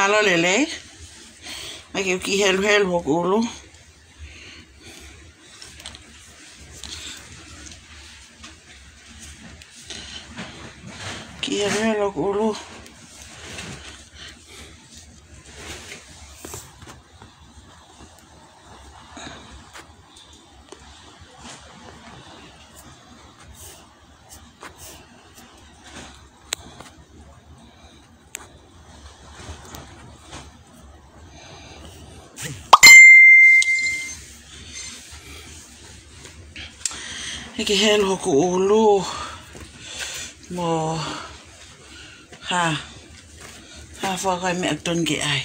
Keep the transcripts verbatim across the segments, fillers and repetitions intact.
Mālō lelei. ʻAi ke u kiʻi heluhelu hoku ʻulu. Kiʻi heluhelu hoku ʻulu. ʻAi ke helu hoku ʻulu mo ha, ha fakameʻa tonu ke ʻai.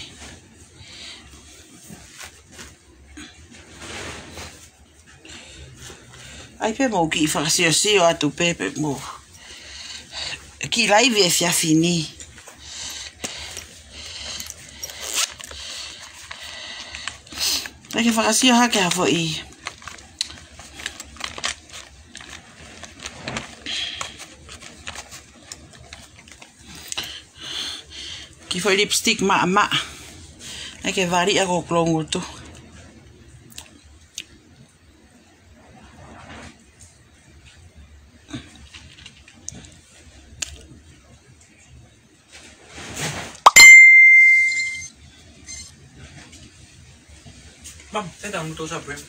ʻAi pē mou kiʻi fakasiosio atu pē pē mou kiʻi laivi efiafi ni. ʻAi ke fakasio hake ha foʻi kiʻi foʻi lipstick maʻamaʻa. ʻAi ke vali ʻa ko kulongutu. Mam, te tau mutu sa prim.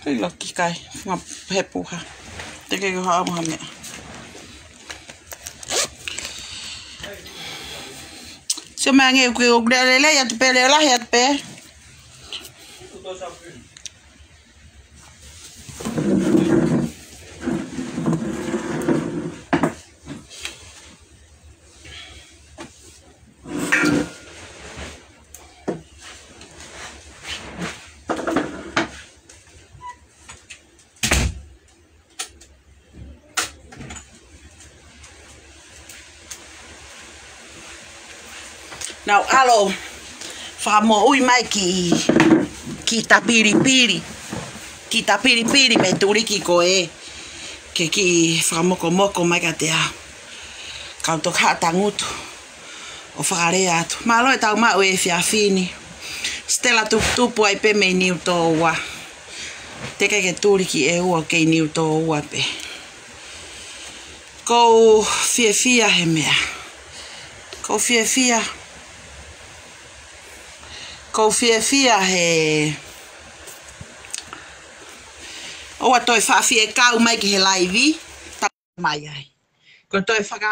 Kai laki kai, ngā he puha. Te ke ko ha amu ha meʻa. Se mea nge uke o lele atu pē, lele atu pē. Nau ʻalu fakamoʻui mai ki, ki tapilipili. Ki tapilipili mei tuliki ko ē. Ke kiʻi fakamokomoko mai kiate au. Kau toka tangutu ʻo fakalea atu. Mālō e tau maʻu e efiafi ni. Stella Tuputupu ʻai pē mei Niutōua. Te ke ke tuliki ʻe ua kei Niutōua pē. Kou fiefia he meʻa. Kou fiefia. Kou fiefia he ʻoua toe faʻa fie kau mai ki he laivi. Tau mai ai. Ko toe faka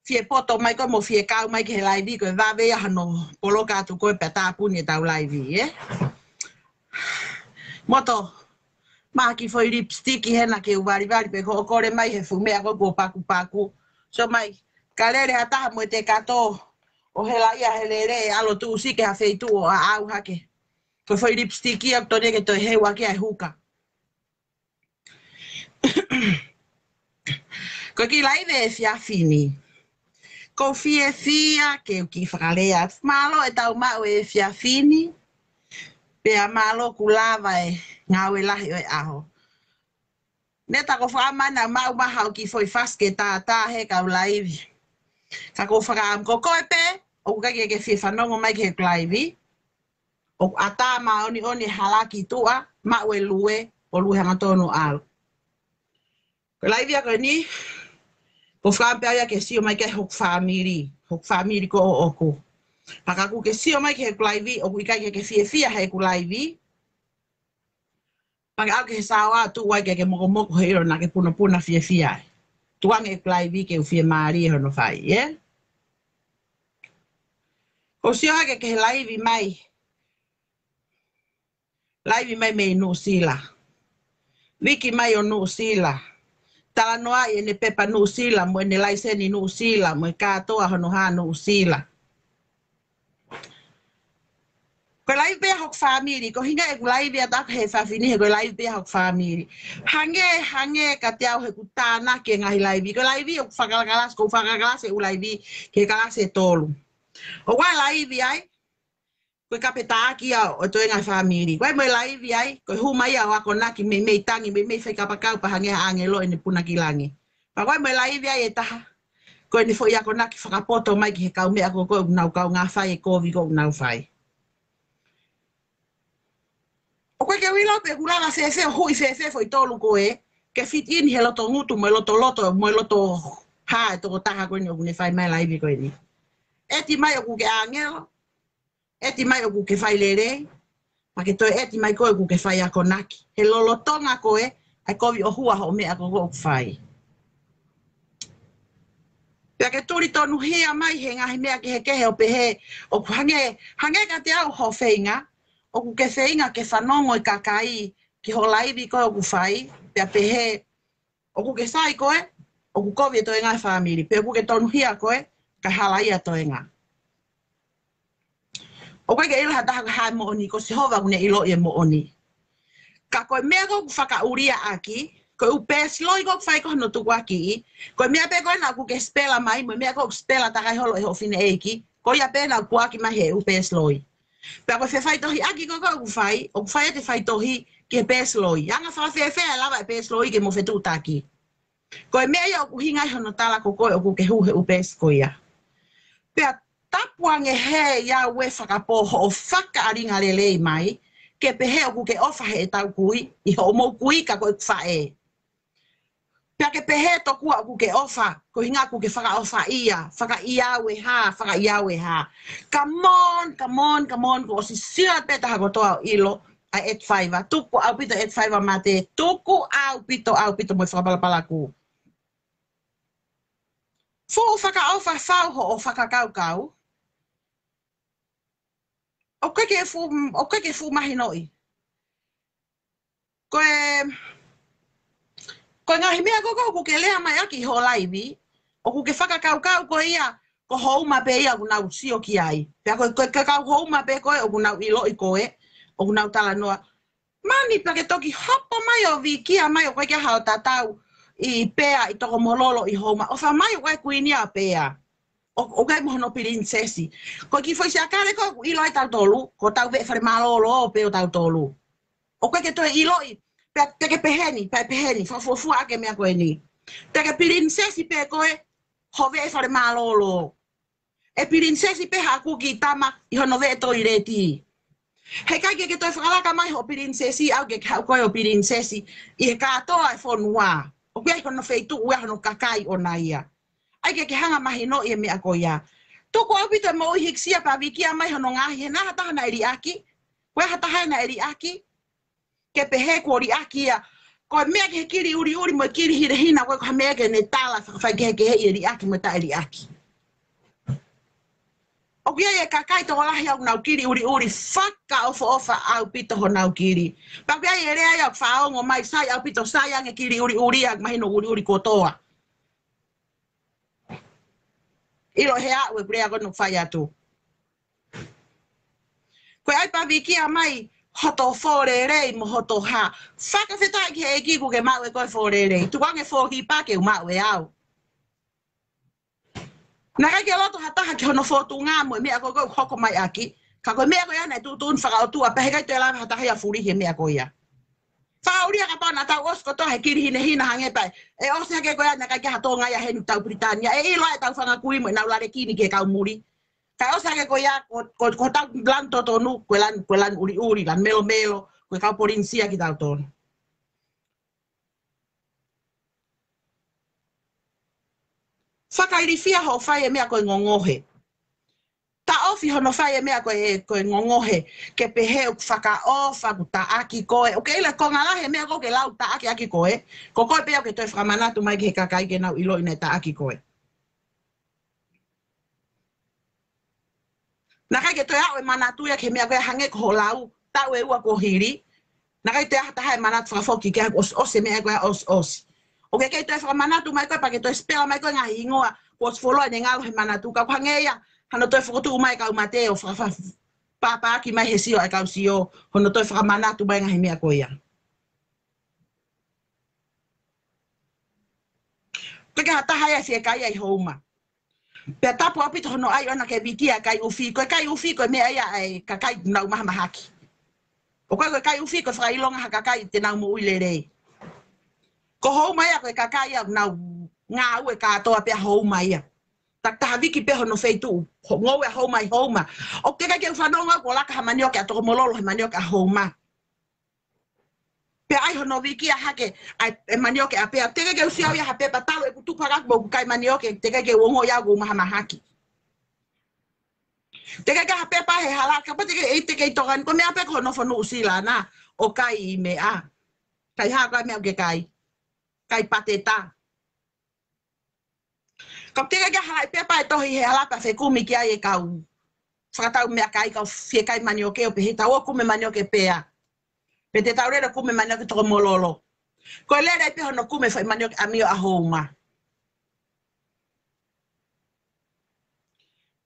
fie poto mai ko mo fie kau mai ki he laivi ko e vave ia hano poloka atu ko e pea tāpuni e tau laivi, ē? Moto, maʻa kiʻi foʻi lipstick hena ke u valivali pē ko ʻo kole mai he fuʻu meʻa ko ē kuo pakupaku. So mai, ka lele ha taha mo e te kato ʻo hela ia he lele ʻe ʻalu tuʻusi ki ha feituʻu ʻo ʻaʻau hake. Ko e foʻi lipstick ia ʻoku tonu ke toe heu ʻaki ʻa e huka. Ko e kiʻi laivi efiafi ni. Kou fiefia ke u kiʻi fakalea. Mālō e tau maʻu e efiafi ni. Pea mālō kuo lava e ngāue lahi ʻo e ʻaho. Neta ko fakamana maʻu maha ʻo kiʻi foʻi fasi ke tātā he kau laivi. Ka kou fakaʻamu ko koe pē, ʻoku ʻikai ke ke fie fanongo mai ki he laivi. ʻOku ʻatā māʻoniʻoni e hala ki tuʻa, maʻu e lue, ʻo lue hangatonu ʻalu. Ko e laivi ia ko eni, kou fakaʻamu pē au ia ke sio mai ki ai hoku fāmili, hoku fāmili ko ʻoʻoku. Pea ka ʻoku ke sio mai ki heʻeku laivi, ʻoku ʻikai ke ke fiefia heʻeku laivi. Pea ke ʻalu ki he saoa tuʻu ai ke ke mokomoko he ʻilo naʻa ke punapuna fiefia ai. Tukuange ʻeku laivi ke u fiemālie hono fai, ē? Kou sio hake ki he laivi mai. Laivi mai mei Nuʻusila. Viki mai ʻo Nuʻusila. Talanoaʻi ʻene pepa Nuʻusila, mo ʻene laiseni Nuʻusila, mo e kātoa hono hā Nuʻusila. Ko e laivi pē ia hoku fāmili, ko e ʻuhinga ʻeku laivi atu ʻaku he efiafi ni he ko e laivi pē ia hoku fāmili. Hangē, hangē kiate au heʻeku tānaki e ngaahi laivi. Ko e laivi ʻoku fakalakalasi, kou fakalakalasi ʻeku laivi ki he kalasi ʻe tolu. ʻOku ʻi ai e laivi ai, ko e kapetaʻaki ia ʻo e toenga e fāmili. Ko e mo e laivi ai, ko e hū mai ia ʻo akonaki meimei tangi, meimei fai kapakau pea hangē ha ʻāngelo ʻene puna ki langi. Pea ko e mo e laivi ai e taha. ko ʻene foʻi akonaki fakapoto mai ki he kau meʻa ko ē ʻoku nau kaungā fai e kovi ko ē ʻoku nau fai. ʻOku ʻikai ke u ʻilo pe ʻoku lava fēfē ʻo hui fēfē foʻi tolu ko ē ke fit in he loto ngutu mo e loto loto mo e loto hā e tokotaha ko eni ʻoku ne fai mai laivi ko eni. ʻEti mai ʻoku ke ʻāngelo, ʻeti mai ʻoku ke fai lelei, pea ke toe ʻeti mai koe ʻoku ke fai akonaki. He lolotonga ko ē ʻa e kovi ʻohua hoʻo meʻa ko ē ʻoku fai. Pea ke tuli tonuhia mai he ngaahi meʻa kehekehe ʻo pehē, ʻoku hangē, hangē kiate au hoʻo feinga, ʻoku ke feinga ke fanongo e kakai ki hoʻo laivi ko ē ʻoku fai, pea pehē, ʻoku ke sai koe, ʻoku kovi e toenga e fāmili, pe ʻoku ke tonuhia koe, kae halaia e toenga. ʻOku ʻikai ke ʻilo ha taha ko e hā e moʻoni, ko Sihova ʻoku ne ʻiloʻi e moʻoni. Ka ko e meʻa ko ē ʻoku fakaʻulia ʻaki, ko e ʻū pēsiloi ko ē ʻoku fai ko ē hono tukuakiʻi, ko e meʻa pē ko ena ʻoku ke sipela mai, mo e meʻa ko ē ʻoku sipela takai holo ʻe hoʻo fineʻeiki, ko ia pē naʻa nau puaki mai he ʻū pēsiloi. Pea ko e fefaitohiʻaki ko ē ʻoku fai, ʻoku fai ʻete faitohi ki he pēsiloi. Anga fakafēfē ʻe lava e pēsiloi ke mo fetuʻutaki. Ko e meʻa ia ʻoku ʻuhinga ai hono tala ko koe ʻoku ke hū he ʻū pēsi ko ia. Pea tapu ange he ia ue fakapō hoʻo fakaʻalinga lelei mai, ke pehē ʻoku ke ʻofa heʻetau kui, ʻi hoʻomou kui ka ko e faʻē. Pea ke pehē tokua ʻoku ke ʻofa, ko e ʻuhinga ʻoku ke fakaʻofaʻia, fakaʻiau e hā, fakaʻiau e hā. Come on, come on, come on, kuo ʻosi sio pē taha kotoa ʻo ʻilo ʻa e ʻeti faiva. Tuku ʻaupito ʻeti faiva mate, tuku ʻaupito, ʻaupito mo e fakapalapalaku. Fuʻu fakaʻofa fau hoʻo fakakaukau. ʻOku ʻikai ke fuʻu, ʻoku ʻikai ke fuʻu mahinoʻi. Ko e, ko e ngaahi meʻa ko ē ʻoku ke lea mai ʻaki ʻi hoʻo laivi, ʻoku ke fakakaukau ko ia, ko hoʻo uma pē ia ʻoku nau sio ki ai. Pea ko e, ko e, ko e kau hoʻo uma pē ko ē ʻoku nau ʻiloʻi koe, ʻoku nau talanoa. Mani pea ke toki hopo mai ʻo vikia mai ʻoku ʻikai ke ʻi ai haʻo tatau ʻi Pea ʻi Tokomololo ʻi hoʻo uma. ʻOfa mai ʻoku ʻi ai e kuini ʻa Pea. ʻO, ʻoku ʻi ai mo hono pilinisesi. Ko e kiʻi foʻi siakale ko ē ʻoku ʻilo ai tautolu, ko ʻetau veʻe fale mālōlō pē ʻo tautolu. ʻOku ʻikai ke toe ʻiloʻi, pea te ke pehē ni, pea pehē ni, fakafuofua ʻaki e meʻa ko eni. Te ke pilinisesi pē koe, hoʻo veʻe fale mālōlō. ʻE pilinisesi pē haʻaku kiʻi tama ʻi hono veʻe toileti. Heʻikai ke ke toe fakalaka mai hoʻo pilinisesi, ʻalu ke ke haʻu koe ʻo pilinisesi ʻi he kātoa e fonua. ʻOku ʻi ai hono feituʻu ia, hono kakai ʻona ia. ʻAi ke ke hanga mahinoʻi e meʻa ko ia. Tuku ʻaupito e moʻui hikisia pea vikia mai hono ngaahi, he naʻa ha taha naʻe liʻaki. Ko e ha taha naʻe liʻaki. Ke pehē kuo liʻaki ia. Ko e meʻa ki he kili ʻuliʻuli mo e kili hinehina, ko e ko ha meʻa ke ne tala fakafaikehekeheʻi e liʻaki mo e taʻeliʻaki. ʻOku ʻi ai e kakai tokolahi ʻoku nau kili ʻuliʻuli, fakaʻofoʻofa ʻaupito honau kili. Pea ʻoku ʻi ai e lea ia ʻoku faʻa ongo mai, sai ʻaupito, sai ange kili ʻuliʻuli, ʻa mahino ʻuliʻuli kotoa. ʻIlo he aʻu e lea ko ē ʻoku fai atu. Ko e ʻai pea vikia mai hoto fōlelei mo hoto hā. Fakafetaʻi ki he ʻEiki kuo ke maʻu ʻe koe e fōlelei. Tuku ange e fōhipa ke u maʻu ʻe au. Naʻe ʻikai ke loto ha taha ki hono fōtunga mo e meʻa ko ē ʻoku hoko mai ʻaki. Ka ko e meʻa ko ia naʻe tuʻutuʻuni fakaʻotua, pea heʻikai toe lava ha taha ia ʻo fulihi e meʻa ko ia. Fakaʻulia kapau naʻa tau ʻosi kotoa he kili hinehina hangē pē. ʻE ʻosi hake ko ia naʻe ʻikai ke ʻi ai ha Tonga ia heni, tau Pilitānia. ʻE ʻilo ʻetau fanga kui mo ʻenau lale kini ki he kau muli. Kae ʻosi hake ko ia, ko, ko, ko hotau lanu totonu, ko e lanu, ko e lanu ʻuliʻuli, lanu melomelo, ko e kau Polinisia kitautolu. Fakailifia hoʻo fai e meʻa ko e ngongohe. Taʻofi hono fai e meʻa ko e, ko e ngongohe, ke pehē ʻoku fakaʻofa, ʻoku taʻaki koe. ʻOku ke ʻilo e konga lahi e meʻa ko ē ʻoku ke lau taʻaki ʻaki koe, ko koe pē ʻoku ke toe fakamanatu mai ki he kakai ke nau ʻiloʻi naʻe taʻaki koe. Naʻe ʻikai ke toe aʻu e manatu ia ki he meʻa ko ē hangē ko hoʻo lau, taʻu ʻe ua kuo hili. Naʻe ʻikai toe ʻi ai ha taha ʻe manatu fakafoki ki ai, ʻosi, ʻosi e meʻa ko ē, ʻosi, ʻosi. ʻOku ke kei toe fakamanatu mai koe, pea ke toe sipela mai koe ngaahi hingoa, kuo ʻosi fuoloa ʻene ngalo he manatu, ka ʻoku hangē ia hano toe fokotuʻu mai e kau mate ʻo faka-, fa-, pāpāki mai he sio ʻa e kau sio, hono toe fakamanatu mai ngaahi meʻa ko ia. ʻOku ʻikai ke ʻi ai ha taha ia ʻe fiekaia ʻi hoʻo uma. Pea tapu ʻaupito hono ʻai ʻona ke vikia e kai ʻufi. Ko e kai ʻufi, ko e meʻa ia ʻa e kakai ʻoku nau mahamahaki. ʻOku ʻikai ko e kai ʻufi ko e fakaʻilonga ha kakai te nau moʻui lelei. Ko hoʻo uma ia ko e kakai ia ʻoku nau ngāue kātoa pē hoʻo uma ia. Takitaha viki pē hono feituʻu, ho-, ngoue ʻa Houma ʻi Houma. ʻOku teʻeki ke u fanongo au kuo laka ha manioke ʻa Tokomololo he manioke ʻa Houma. Pea ʻai hono vikia hake ʻa e, e manioke ʻa Pea. Teʻeki ke u sio au ia ha pepa talu ʻeku tupu hake ʻoku kai manioke, teʻeki ke u ongoʻi au ʻoku ou mahamahaki. Teʻeki ke ha pepa he hala, kapau teʻeki ke, teʻeki ke tokanga, ko e meʻa pē ko hono nofo Nuʻusila na, ʻo kai ʻi meʻa. Kai hā ko e meʻa ʻoku ke kai. Kai pateta. Ka teʻeki ke halaʻi pepa e tohi he hala pea fekumi ki ai e kau fakatau meʻakai, kau fiekaia manioke ʻo pehē tau ō ʻo kumi manioke Pea. Pe te tau lele ʻo kumi manioke Tokomololo. Ko e lele pē hono kumi foʻi manioke ʻamio ʻa Houma.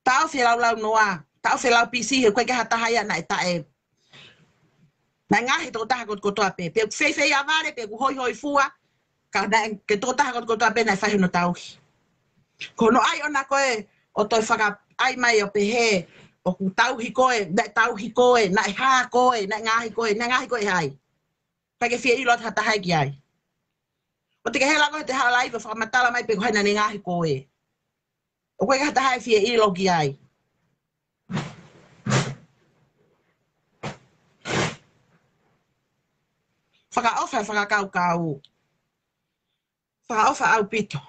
Taʻofi e laulaunoa, taʻofi e lau P C, he ʻoku ʻikai ke ha taha ia naʻe taʻe. Naʻe ngaahi e tokotaha kotokotoa pē, pe ʻoku feifei ʻa vale, pe ʻoku hoihoifua, ka naʻe, ke tokotaha kotokotoa pē naʻe fai hono tauhi. Ko hono ʻai ʻona ko ē ʻo toe fakaʻai mai ʻo pehē, ʻoku tauhi koe, naʻe tauhi koe, naʻe hā koe, naʻe ngaahi koe, naʻe ngaahi koe hai. ʻIkai ke fie ʻilo atu ha taha ia ki ai. ʻOua te ke hela koe he te hala ai ʻo fakamatala mai pe ko hai naʻa ne ngaahi koe. ʻOku ʻikai ke ha taha ia ʻe fie ʻilo ki ai. Fakaʻofa e fakakaukau. Fakaʻofa ʻaupito.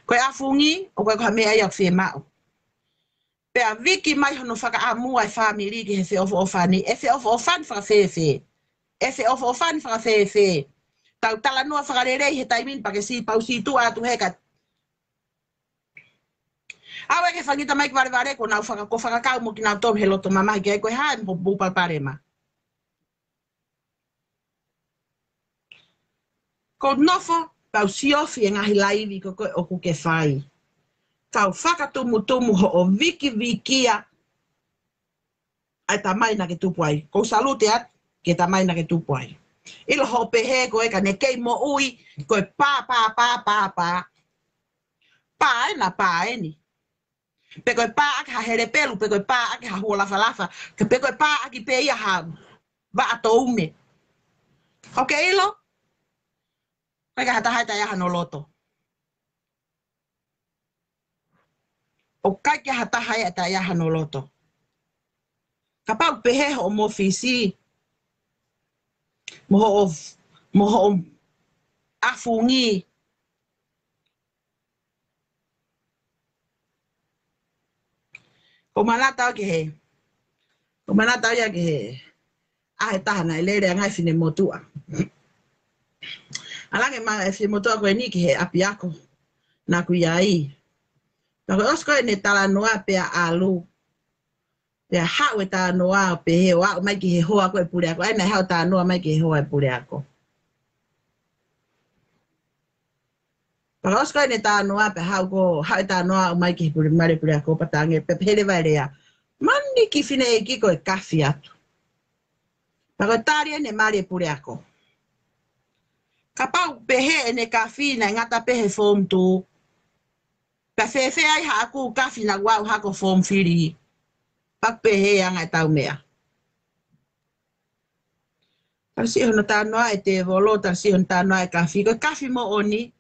Ko e ʻafungi, ʻoku ʻikai ko ha meʻa ia ʻoku fiemaʻu. Pea viki mai hono fakaʻamu ʻa e fāmili ki he feʻofoʻofani, ʻe feʻofoʻofani fakafēfē. ʻE feʻofoʻofani fakafēfē. Tau talanoa fakalelei he taimi ni pea ke sī pau sī tuʻa atu he ka. ʻAve ke fangita mai ki valevale ko nau faka-, ko fakakau mo kinautolu he loto mamahi ke ai ko e hā e mo pupalapalema. Ko nofo, pau siofi e ngaahi laivi ko koe ʻoku ke fai. Kau fakatumutumu hoʻo vikivikia ʻa e tamai naʻa ke tupu ai. Ko salute atu ki he tamai naʻa ke tupu ai. ʻIlo hoʻo pehē ko e ka ne kei moʻui, ko e pā, pā, pā, pā, pā. Pā ena, pā eni. Pe ko e pā ʻaki ha helepelu, pe ko e pā ʻaki ha huo lafalafa, ke pe ko e pā ʻaki pē ia ha vaʻa toume. ʻOku ke ʻilo? ʻIkai ke ha taha ia ʻe taʻe ʻi ai hano loto. ʻOku ʻikai ke ha taha ia ʻe taʻe ʻi ai hano loto. Kapau pehē hoʻo mofisi, mo hoʻo, mo hoʻo ʻafungi, Ko manatau ki he, ko manatau ia ki he, ʻa e taha naʻe lele ange e finemotuʻa. ʻAlu ange ma e finemotuʻa ko eni ki he ʻapiako naʻa ku ʻi ai. Pea ko e ʻosi ko ē ʻene talanoa pea ʻalu. Pea haʻu e talanoa ʻo pehē ʻo aʻu mai ki he hoa ko ē puleako. ʻAi naʻe haʻu e talanoa mai ki he hoa e puleako. Pea ka ʻosi ko ē ʻene talanoa pea haʻu ko, haʻu e talanoa ʻo aʻu mai ki he pule, male puleako pea tange, pea pehē leva e lea. Mani ki fineʻeiki ko e kafi atu. Pea ko e tali ʻene male puleako. Kapau pehē ʻene kafi naʻe ngata pē he form two. Pea fēfē ai haʻaku kafi naʻa ku aʻu hake ko e form three. Pea pehē anga e tau meʻa. Talasiʻi hono talanoa e tēvolo, talasiʻi hono talanoa e kafi. Ko e kafi moʻoni,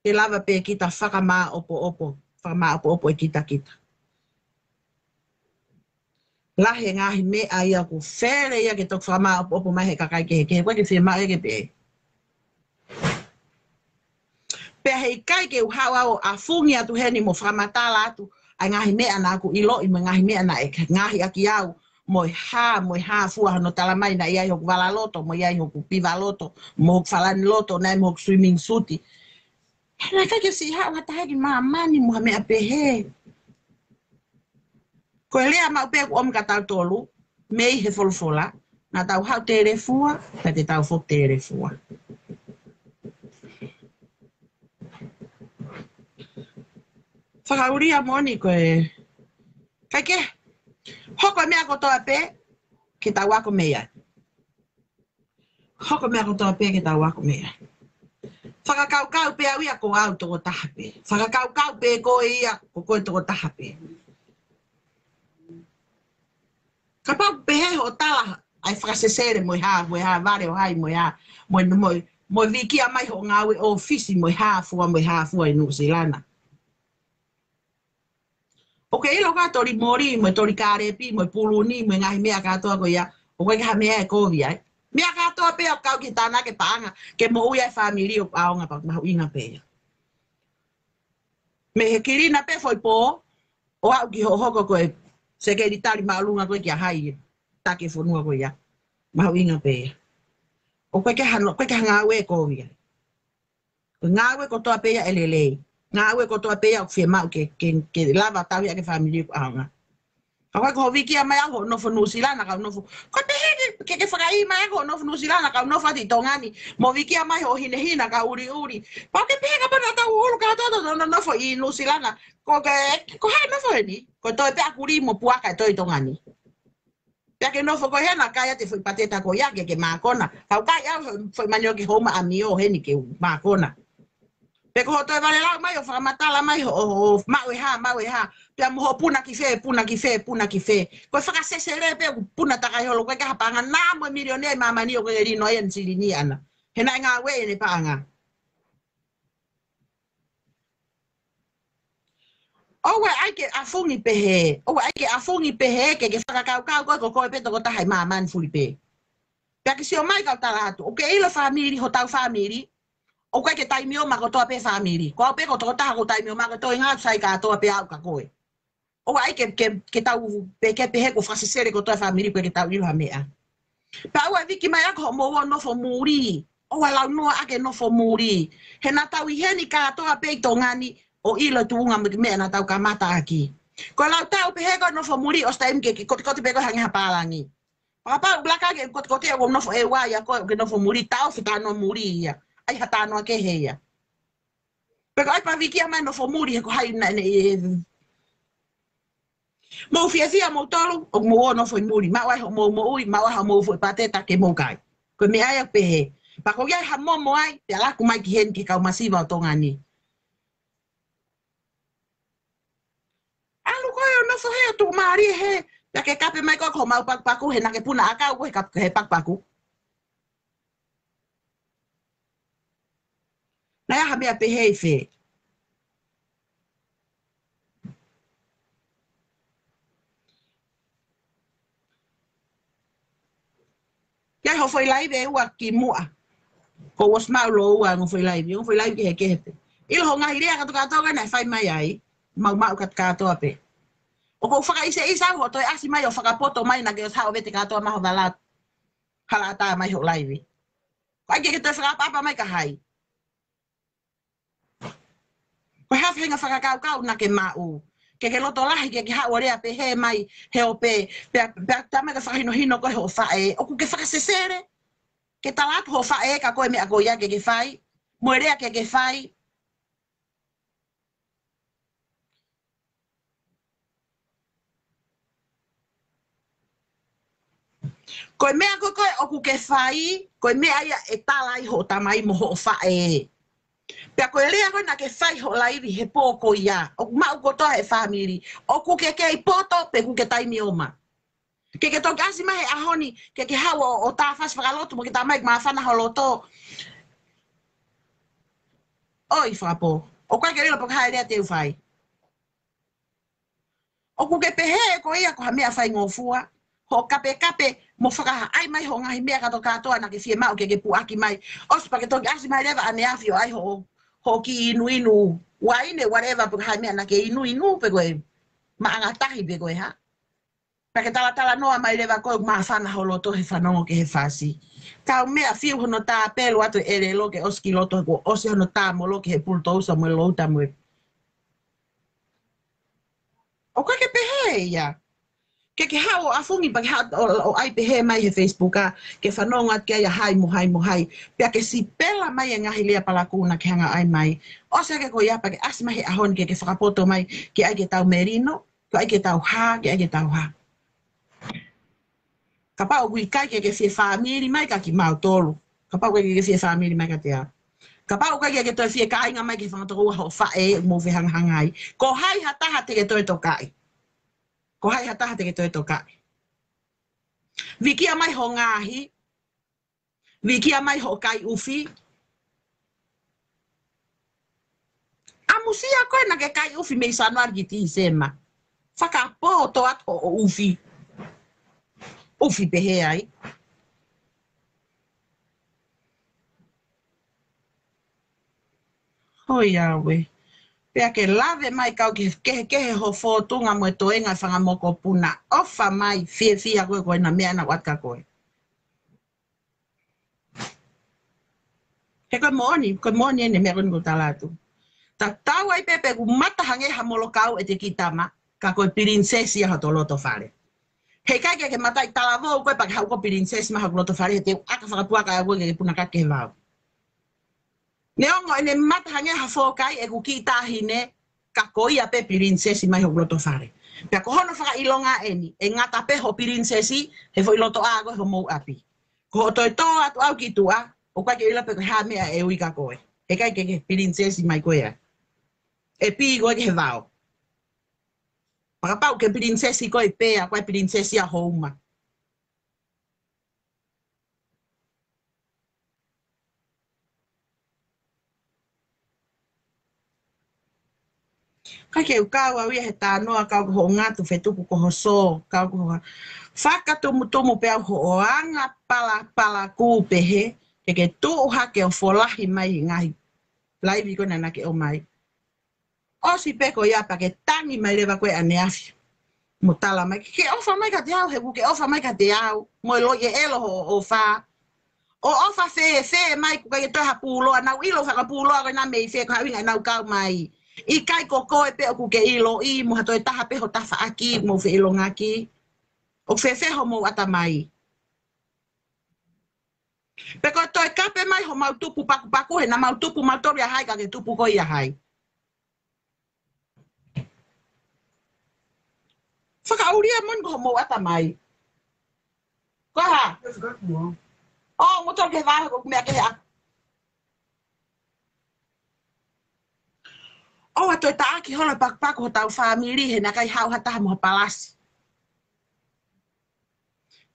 ke lava pē kita fakamāʻopoʻopo, fakamāʻopoʻopo e kitakita. Lahi e ngaahi meʻa ia ʻoku fele ia ke toki fakamāʻopoʻopo mai he kakai kehekehe, ʻoku ʻikai ke fiemaʻu ia ke pehē. Pea heʻikai ke u haʻu au ʻo ʻafungi atu heni mo fakamatala atu ʻa e ngaahi meʻa naʻa ku ʻiloʻi mo e ngaahi meʻa naʻe ngaahi ʻaki au, mo e hā, mo e hā fua hono talamai naʻe ʻi ai hoku valaloto, mo ʻi ai hoku pivaloto, mo hoku falani loto, naʻe mo hoku swimming suit. He naʻe ʻikai ke siʻi haʻu ha taha ki māmani mo ha meʻa pehē. Ko e lea maʻu pē ʻoku ʻomi kia tautolu, mei he folofola, naʻa tau haʻu telefua, pea te tau foki telefua. Fakaʻulia moʻoni ko e, ʻikai ke, hoko e meʻa kotoa pē, ke tau ako mei ai. Hoko e meʻa kotoa pē ke tau ako mei ai. Fakakaukau pē au ia ko au tokotaha pē. Fakakaukau pē ko ia ko koe tokotaha pē. Kapau pehē hoʻo tala ʻa e fakasesele mo e hā, mo e hā vale ʻo hai, mo e hā, mo e, mo e, mo e vikia mai hoʻo ngāue ʻōfisi mo e hā fua, mo e hā fua ʻi Nuʻusila na. ʻOku ke ʻilo ka toli moli, mo e toli kālepi, mo e puluni, mo e ngaahi meʻa kātoa ko ia, ʻoku ʻikai ke ha meʻa ʻe kovi ai. Meʻa kātoa pē ʻoku kau ki he tānaki paʻanga, ke moʻui ai e fāmili ʻoku ʻaonga pea mahuʻinga pē ia. Mei he kilina pē foʻi pō, ʻo aʻu ki hoʻo hoko ko e sekelitali māʻolunga ko ē kia hai, taki e fonua ko ia. Mahuʻinga pē ia. ʻOku ʻikai ke ha, ʻoku ʻikai ke ha ngāue ʻe kovi ai. Ko e ngāue kotoa pē ia ʻe lelei. Ngāue kotoa pē ia ʻoku fiemaʻu ke, ke, ke lava tauhi ʻaki e fāmili ʻoku ʻaonga. Ka ko e ko hoʻo vikia mai ʻa hoʻo nofo Nuʻusila na kau nofo. Ko e pehē ke, ke, ke fakaʻī mai ʻa hoʻo nofo Nuʻusila na kau nofo atu ʻi Tonga ni. Mo vikia mai hoʻo hinehina kau ʻuliʻuli. Pau ke pehē ka pana tau ulu ka tau tau nofo ʻi Nuʻusila na. Ko ke, ko hai nofo heni? Ko e toe pē ʻa kulī mo puaka ʻe toe ʻi Tonga ni. Pea ke nofo ko ē hena kai atu e foʻi pateta ko ia ke ke mākona. Kau kai au foʻi manioke houma ʻamio heni ke u mākona. Pe ko hoʻo toe vale lau mai ʻo fakamatala mai hoʻo, hoʻo maʻu e hā, maʻu e hā. Pea mo hoʻo puna ki fē, puna ki fē, puna ki fē. Ko e fakasesele pē ʻoku puna takai holo ko e kaha paʻanga nā mo e milione ʻi māmani ʻoku ke lino ai ʻene silini ʻana. He naʻe ngāue ʻene paʻanga. ʻOua ʻai ke ʻafungi pehē, ʻoua ʻai ke ʻafungi pehē ke ke fakakaukau ko e ko koe pē tokotaha ʻi māmani fulipē. Pea ke sio mai kau tala atu, ʻoku ke ʻilo fāmili, hotau fāmili, ʻoku ʻikai ke taimi ʻo makotoa pē fāmili. Ko au pē ko tokotaha ko taimi ʻo makotoa ʻi ngā sai kātoa pē au ka koe. ʻOua ʻai ke, ke, ke tau pē ke pehē ko fakasesele kotoa fāmili ko e ke tau ʻilo ha meʻa. Pea ʻoua viki mai ʻa ko hoʻomou ō nofo muli. ʻOua launoa ʻa ke nofo muli. He naʻa tau ʻi heni kātoa pē ʻi Tonga ni ʻo ʻilo tuʻunga mo e meʻa naʻa tau kamata ʻaki. Ko e lau tau pehē ko nofo muli ʻosi taimi ke, ke kotikoti pē ko e hangē ha pālangi. Fakapapau laka ke kotikoti ʻo nofo ʻe ua ia ko e ke nofo muli tau fetano muli ia. ʻAi ha tano kehe ia. Pe ko ai pa vikia mai nofo muli he ko hai na ne e. Mou fiefia mou tolu, ʻo mou ō nofo ʻi muli. Maʻu ai hoʻomou moʻui, maʻu ai hoʻomou foʻi pateta ke mou kai. Ko e meʻa ia pehē. Pea ko ia ha momo ai, pea laku mai ki heni ki he kau masiva ʻo Tonga ni. ʻAlu ko ē ʻo nofo he ʻo tuʻumālie he, pea ke kape mai ko ē ko homau pakupaku he naʻa ke puna ʻakau ko ē he kap-, he pakupaku. Naʻe ʻi ai ha meʻa pehē ʻi fē? Ke ʻai hoʻo foʻi laivi ʻe ua ki muʻa. Ko ʻosi maʻu lōua ʻa e ongo foʻi laivi, ongo foʻi laivi kehekehe pē. ʻIlo hoʻo ngaahi lea kātoa kātoa naʻe fai mai ai, maʻumaʻu kātoa pē. ʻOku ou fakaʻiseʻisa au hoʻo toe ʻasi mai ʻo fakapoto mai naʻa ke ʻosi haʻu ʻo vete kātoa mai ho vala hala ʻatā mai hoʻo laivi. Ko ai ke ke toe fakaʻapaʻapa mai ka hai. Ko e hā e faʻahinga fakakaukau naʻa ke maʻu. Ke ke loto lahi ke ke haʻu ʻo lea pehē mai he ʻo pē, pea, pea tā mai ka fakahinohino ko ē hoʻo faʻē. ʻOku ke fakasesele. Ke tala atu hoʻo faʻē ka ko e meʻa ko ia ke ke fai. Mo e lea ke ke fai. Ko e meʻa ko ē ko ē ʻoku ke fai, ko e meʻa ia ʻe tala ai hoʻo tamai mo hoʻo faʻē. Pea ko e lea ko ē naʻa ke fai hoʻo laivi he pō ko ia, ʻoku maʻu kotoa he fāmili, ʻoku ke kei poto pe ʻoku ke taimi ʻoma. Ke ke toki ʻasi mai he ʻaho ni, ke ke haʻu ʻo, ʻo tāfasi fakalotu mo ke tā mai māfana ho loto. ʻOi fakapō, ʻoku ʻikai ke lilo pe ko e hā e lea te u fai. ʻOku ke pehē ko ia ko ha meʻa faingofua, hoʻo kapekape mo fakaʻai mai hoʻo ngaahi meʻa kātoa kātoa naʻa ke fiemaʻu ke ke puʻaki mai. ʻOsi pea ke toki ʻasi mai leva ʻaneafi ʻo ʻai hoʻo, hoʻo kiʻi inuinu uaine, whatever, pe ko e hā e meʻa naʻa ke inuinu, pe ko e maʻanga tahi, pe ko e hā. Pea ke talatalanoa mai leva ko ē ʻoku māfana ho loto he fanongo ki he fasi. Kau meʻa fiu hono tā pelu atu e ʻelelo ke ʻosi ki loto he kuo ʻosi hono tā molo ki he pulutousa mo e louta mo e. ʻOku ʻikai ke pehē ia. Ke ke haʻu ʻo ʻafungi pea ke haʻu ʻo, ʻo ʻai pehē mai he Facebook ʻa ke fanongo atu ki ai ʻa hai mo hai mo hai. Pea ke sipela mai e ngaahi lea palakū naʻa ke hanga ʻai mai. ʻOsi ange ko ia pea ke ʻasi mai he ʻaho ni ke ke fakapoto mai ke ʻai ke tau melino, ke ʻai ke tau hā, ke ʻai ke tau hā. Kapau ʻoku ʻikai ke ke fie fāmili mai kia kimautolu. Kapau ʻoku ʻikai ke ke fie fāmili mai kiate au. Kapau ʻoku ʻikai ke ke toe fie kāinga mai ki he fanga tokoua hoʻo faʻē ʻoku mou fehangahangai. Ko hai ha taha te ke toe tokaʻi. Ko hai ha taha te ke toe tokaʻi. Vikia mai hoʻo ngaahi. Vikia mai hoʻo kai ʻufi. ʻAmusia ko ē naʻa ke kai ʻufi mei Sānuali ki Tīsema. Fakapō tō atu ʻo ʻufi. ʻUfi pehē ai. Hoi ʻaue. Pea ke lave mai kau ki he kehekehe ho fōtunga mo e toenga fanga mokopuna. ʻOfa mai, fiefia koe ko ena meʻa naʻa ku ʻatu kia koe. He ko e moʻoni, ko e moʻoni eni meʻa ko eni ʻoku ou tala atu. Tatau ai pē pe ʻoku mata hangē ha molokau ʻete kiʻi tama, ka ko e pilinisesi ia hoto loto fale. He ʻikai ke ke mataʻi talavou koe pea ke haʻu ko e pilinisesi mai hoku loto fale, he te u ʻaka fakapuaka ʻa koe ke ke puna kaki he vao. Neongo ʻene mata hangē ha fōkai ʻeku kiʻi taʻahine, ka ko ia pē pilinisesi mai hoku loto fale. Pea ko hono fakaʻilonga eni, ʻe ngata pē ho pilinisesi, he foʻi loto ʻā ko ē homou ʻapi. Ko hoʻo toe tō atu au ki tuʻa, ʻoku ʻikai ke ʻilo pe ko e hā meʻa ʻe ui kia koe. He ʻikai ke ke pilinisesi mai koe ia. ʻE pī koe ki he vao. Pea kapau ʻoku ke pilinisesi koe pē, ʻa koe pilinisesi ʻa ho uma. Ka ke u kau au ia he talanoa, kau ko hoʻo ngatu fetuku ko ho sō, kau ko hoʻo fakatumutumu pē au hoʻo anga palapala kū pehē, ke ke tuʻu hake ʻo folahi mai he ngaahi laivi ko ena naʻa ke ʻomai. ʻOsi pē ko ia pea ke tangi mai leva koe ʻaneafi. Mo tala mai, ke ʻofa mai kiate au, he ʻoku ke ʻofa mai kiate au, mo e loi ʻe ʻelo hoʻo ʻofa. ʻO ʻofa fēfē mai ʻoku ʻikai ke toe ha pūloa, naʻa ku ʻilo fanga pūloa ko ena mei fē ko e ʻuhinga ʻenau kau mai. ʻIkai ko koe pē ʻoku ke ʻiloʻi, mo ha toe taha pē ho tafaʻaki, mo feʻilongaki. ʻOku fēfē homou ʻatamai. Pe ko e toe kape mai homau tupu pakupaku, he naʻa mau tupu mautolu ia hai, ka ke tupu koe ia hai. Fakaʻulia moʻoni ko homou ʻatamai. Ko e hā? ʻO, mou tolu ke vahe ko e meʻa kehe ʻa. ʻOua toe taʻaki holo pakupaku hotau fāmili, he naʻe ʻikai haʻu ha taha mo ha palasi.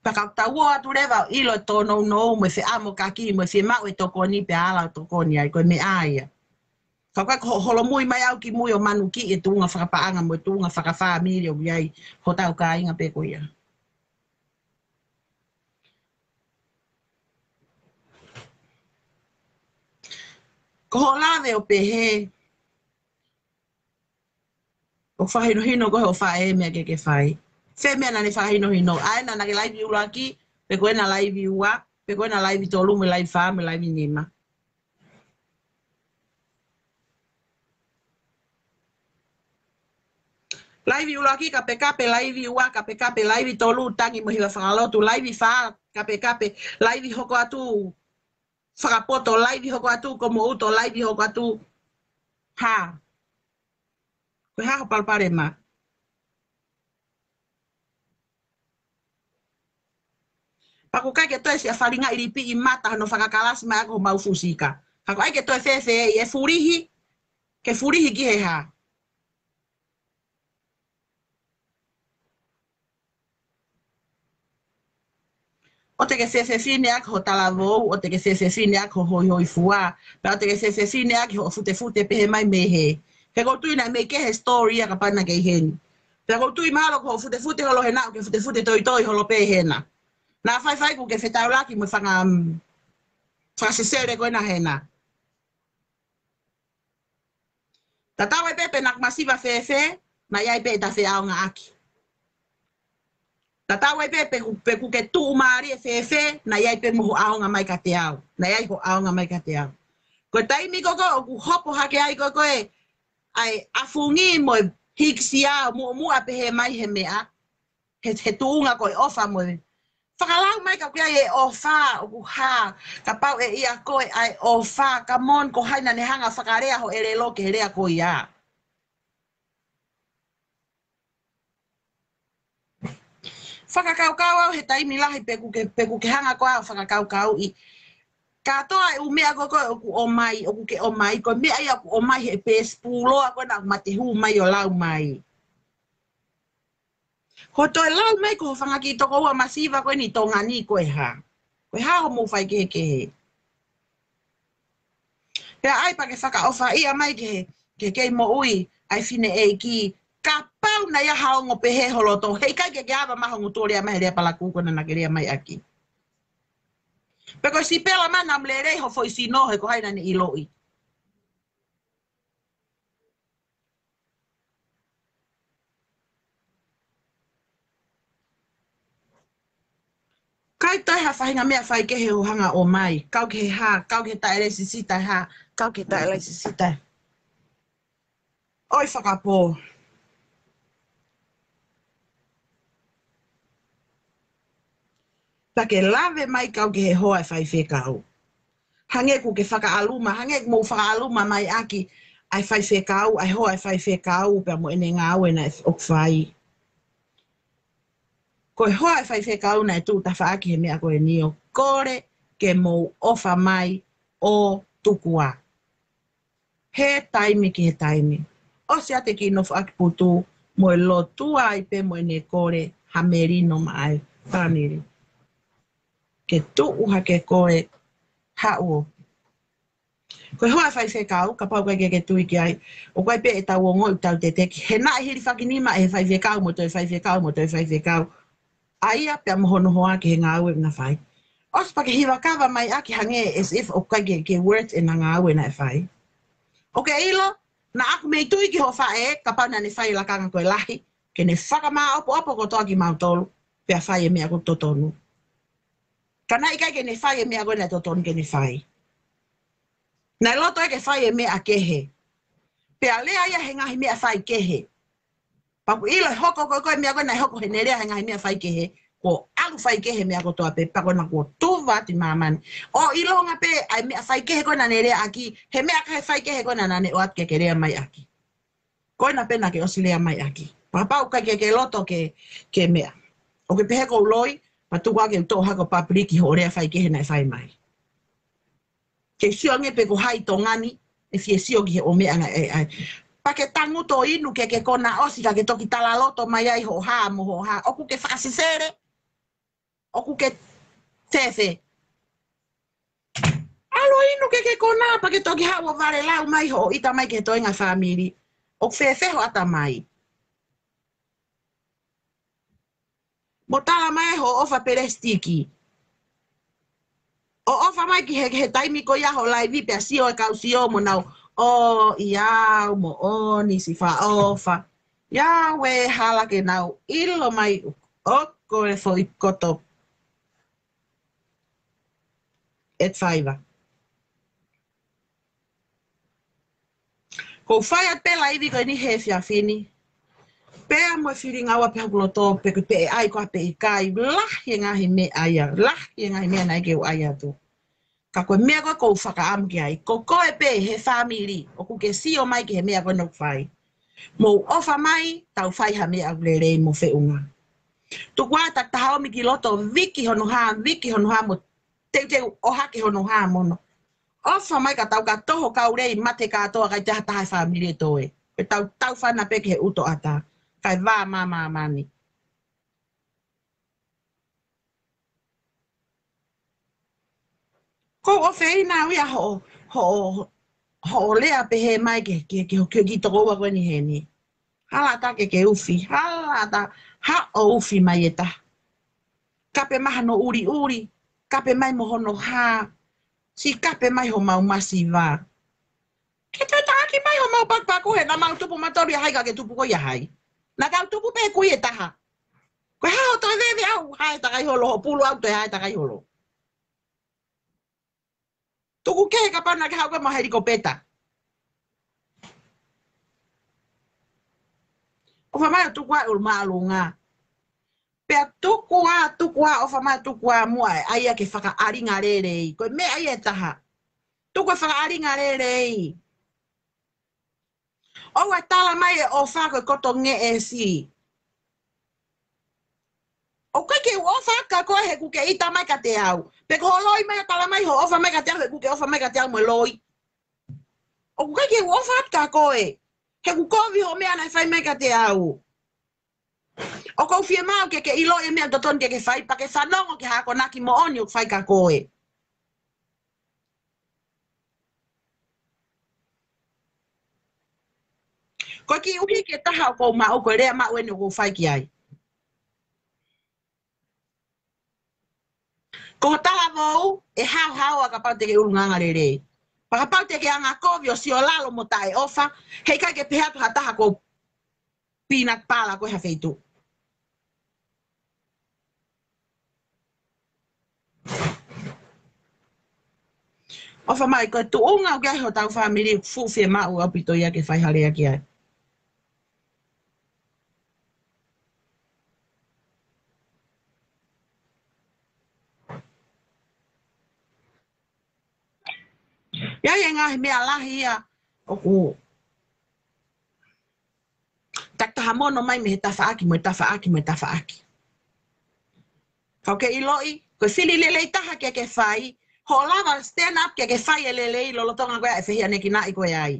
Pea ka tau ō atu leva ʻo ʻilo e tōnounou mo e feʻamokaki mo e fiemaʻu e tokoni pea ala ʻo tokoni ai, ko e meʻa ia. Ka ʻoku ʻikai ko hoʻo holomui mai au ki mui ʻo manukiʻi e tuʻunga fakapaʻanga mo e tuʻunga fakafāmili ʻoku ʻi ai hotau kāinga pē ko ia. Ko hoʻo lave ʻo pehē, ʻoku fakahinohino koe ʻe hoʻo faʻē e meʻa ke ke fai. Fē meʻa naʻa ne fakahinohino? ʻA ena naʻa ke laivi ʻuluaki, pe ko ena laivi ua, pe ko ena laivi tolu, mo e laivi fā, mo e laivi nima. Laivi ʻuluaki kapekape, laivi ua kapekape, laivi tolu tangi mo hiva fakalotu, laivi fā kapekape, laivi hoko atu fakapoto, laivi hoko atu ko moʻuto, laivi hoko atu. Hā? Ko e hā hoʻo palopalema? Pea ʻoku ʻikai ke toe siʻa falinga ʻi lipi ʻi mata hono fakakalasi mai ʻaki homau fusika. Ka ʻoku ʻikai ke toe fēfē ʻi e fulihi, ke fulihi ki he hā? ʻOua te ke fefefine ʻaki ho talavou, ʻoua te ke fefefine ʻaki ho hoihoifua, pea ʻoua te ke fefefine ʻaki hoʻo futefute pehē mai mei hē. He ʻoku ou tui naʻe mei kehe e story ia kapau naʻa ke ʻi heni. Pea ʻoku ou tui mahalo ko hoʻo futefute holo hena ʻoku ke futefute toitoi holo pē hena. Naʻa faifai ʻoku ke fetaulaki mo e fanga, mm, fakasesele ko ena hena. Tatau ai pē pe naʻa ku masiva fēfē, naʻe ʻi ai pē ʻeta feʻaongaʻaki. Tatau ai pē pe ʻoku, pe ʻoku ke tuʻumālie fēfē, naʻe ʻi ai pē mo hoʻo ʻaonga mai kiate au. Naʻe ʻi ai hoʻo ʻaonga mai kiate au. Ko e taimi ko ē ʻoku hopo hake ai ko ē ko ē ʻa e ʻafungi mo e hikisia ʻo muʻomuʻa pehē mai he meʻa, he, he tuʻunga ko e ʻofa mo e fakalau mai ka ʻoku ʻi ai e ʻofa, ʻoku hā, kapau ʻe ʻi ai ko ē ʻa e ʻofa, ka moʻoni ko hai naʻa ne hanga fakalea hoʻo ʻelelo ki he lea ko ia. Fakakaukau au he taimi lahi pe ʻoku ke, pe ʻoku ke hanga koā ʻo fakakaukauʻi. Kātoa e ʻū meʻa ko ē ko ē ʻoku ʻomai, ʻoku ke ʻomai, ko e meʻa ia ʻoku ʻomai he peesi pūloa ko ena ʻoku ma te hū mai ʻo lau mai. Ko e toe lau mai ko hoʻo fanga kiʻi tokoua masiva ko eni ʻi Tonga ni ko e hā? Ko e hā hoʻomou faikehekehe? Pea ʻai pē ke fakaʻofaʻia mai ki he, ki he kei moʻui ʻa e fineʻeiki, Kapau naʻe ʻi ai ha ongo pehē ho loto, heʻikai ke ke ava mai ho ngutu ʻo lea mai he lea palakū ko ena naʻa ke lea mai ʻaki. Pe ko e sipela mai naʻa mo lelei ho foʻi sino he ko hai naʻa ne ʻiloʻi. ʻIkai toe ha faʻahinga meʻa faikehe ʻo hanga ʻo ʻomai. Kau ki he hā, kau ki he taʻe lēsisita e hā, kau ki he taʻe lēsisita e. ʻOi fakapō. Pea ke lave mai kau ki he hoa ʻo e faifekau. Hangē ʻoku ke fakaʻaluma, hangē ʻoku mou fakaʻaluma mai ʻaki ʻa e faifekau, ʻa e hoa ʻo e faifekau, pea mo ʻene ngāue naʻe ʻoku fai. Ko e hoa ʻo e faifekau naʻe tuʻu tafaʻaki he meʻa ko eni ʻo kole ke mou ʻofa mai ʻo tukuā. He taimi ki he taimi. ʻOsi ʻa e kiʻi nofoʻaki putu mo e lotua ai pē mo ʻene kole ha melino maʻa e fāmili. Ke tuʻu hake ko e haʻu ʻo. Ko e hoa ʻo e faifekau, kapau ʻoku ʻikai ke ke tui ki ai, ʻoku ʻi ai pē ʻetau ongoʻi ʻoku tau teteki. He naʻe hilifakinima ʻe he faifekau mo toe faifekau mo toe faifekau. ʻA ia pea mo hono hoa ki he ngāue naʻa na fai. ʻOsi pea ke hiva kava mai ʻaki hangē as if ʻoku ʻikai ke, ke worth ʻena ngāue naʻe fai. ʻOku ke ʻilo, naʻa ku mei tui ki hoʻo faʻē, kapau naʻa ne fai e lakanga ko e lahi, ke ne fakamāʻopoʻopo kotoa kimautolu, pea fai e meʻa ko e totonu. Ka naʻe ʻikai ke ne fai e meʻa ko ē naʻe totonu ke ne fai. Naʻe loto ia ke fai e meʻa kehe. Pea lea ia he ngaahi meʻa faikehe. Pea ʻoku ʻilo ʻe hoko ko e, ko e meʻa ko ē naʻe hoko heʻene lea he ngaahi meʻa faikehe, kuo ʻalu faikehe e meʻa kotoa pē, pea ko ena kuo tuva atu ʻi māmani. ʻO ʻilonga pē ʻa e meʻa faikehe ko ē naʻa ne lea ʻaki, he meʻa kehe faikehe ko ē naʻa ne ʻoatu ke ke lea mai ʻaki. Ko ena pē naʻa ke ʻosi lea mai ʻaki. Pea kapau ʻoku ʻikai ke ke loto ke, ke meʻa. ʻOku ke pehē ʻoku ou loi, pea tuku ā ke u toʻo hake ʻo public hoʻo lea faikehe naʻe fai mai. Ke sio ange pē ko hai Tonga ni, ʻe fie sio ki hoʻo meʻa ngā ʻe ai. Pea ke tangutu ʻo inu ke ke kona ʻosi ka ke toki talaloto mai ai hoʻo hā mo hoʻo hā. ʻOku ke fakasesele, ʻoku ke fēfē. ʻAlu ʻo inu ke ke kona pea ke toki haʻu ʻo vale lau mai hoʻo ʻita mai ki he toenga fāmili. ʻOku fēfē hoʻo ʻatamai. Mo tala mai hoʻo ʻofa pelesitiki. ʻO ʻofa mai ki he, he taimi ko ia hoʻo laivi pea sio e kau sio mo nau. ʻO ia au mo ʻo nisi fa ʻofa. Ia we hala ke nau ʻilo mai ʻoku ko e foʻi koto. ʻEtfaiva. Ko u fai atu pē laivi ko eni he efiafi ni. Pea mo e filingaua pē hoku loto pe ko e pē ʻe ʻai koā pe ʻikai, lahi e ngaahi meʻa ia, lahi e ngaahi meʻa naʻe ke u ʻai atu. Ka ko e meʻa ko ē ʻoku ou fakaʻamu ki ai, ko koe pē he fāmili, ʻoku ke sio mai ki he meʻa ko ē naʻa ku fai. Mou ʻofa mai, tau fai ha meʻa ʻoku lelei mo feʻunga. Tuku ā takitaha ʻomi ki loto, viki hono hā, viki hono hā mo teuteu ʻohake hono hā mo hono. ʻOfa mai ka tau ka toho kau lei mate kātoa ʻikai te ha taha e fāmili ʻe toe. ʻE tau tau fana pē ki he ʻuto ʻata. Kae vā mā māmani. Ko u ʻofeina au ia hoʻo, hoʻo, hoʻo lea pehē mai ke, ke, ke, ke, ki tokoua ko eni heni. Hala ʻatā ke ke ufi, hala ʻatā, haʻo ufi mai e taha. Kape mai hono ʻuliʻuli, kape mai mo hono hā, siʻi kape mai homau masiva. Ke toe taʻaki mai homau pakupaku he naʻa mau tupu matolu ia hai ka ke tupu ko ia hai. Naʻa tau tupu pē kui e taha. Ko e hā hoʻo toe veve au hae takai holo, hoʻo pulu au toe hae takai holo. Tuku kehe kapau naʻa ke haʻu koe mo helikopeta. ʻOfa mai ʻo tuku ā ʻulu māʻolunga. Pea tuku ā, tuku ā, ʻofa mai tuku ā muʻa ē, ʻa ia ke fakaʻalinga lelei. Ko e meʻa ia ʻe taha. Tuku e fakaʻalinga lelei. ʻOua ʻe tala mai e ʻofa ko e koto ngeʻesi. ʻOku ʻikai ke u ʻofa atu kia koe he ʻoku ke ʻita mai kiate au. Pe ko hoʻo loi mai ʻo tala mai hoʻo ʻofa mai kiate au he ʻoku ke ʻofa mai kiate au mo e loi. ʻOku ʻikai ke u ʻofa atu kia koe he ʻoku kovi hoʻo meʻa naʻe fai mai kiate au. ʻOku ou fiemaʻu ke ke ʻiloʻi e meʻa ʻoku totonu ke ke fai, pea ke fanongo ki he akonaki moʻoni ʻoku fai kia koe. Ko e Kiʻi ʻuhi ke taha ʻoku ou maʻu, ko e lea maʻu eni ʻoku ou fai ki ai. Ko ho talavou, ʻe haohaoa kapau te ke ʻulungaanga lelei. Pea kapau te ke anga kovi ʻo sio lalo mo taʻeʻofa, heʻikai ke pehē atu ha taha ko pīnati pala ko e ha feituʻu. ʻOfa mai, ko e tuʻunga ʻoku ʻi ai hotau fāmili, fuʻu fiemaʻu ʻaupito ia ke fai ha lea ki ai. ʻI ai e ngaahi meʻa lahi ia ʻoku takitaha mono mai mei he tafaʻaki, mo e tafaʻaki, mo e tafaʻaki. Ka ʻoku ke ʻiloʻi, ko e fili lelei taha ke ke fai, hoʻo lava stand up ke ke fai e lelei lolotonga ko ē ʻa e fehiʻanekinaʻi ko ē ai.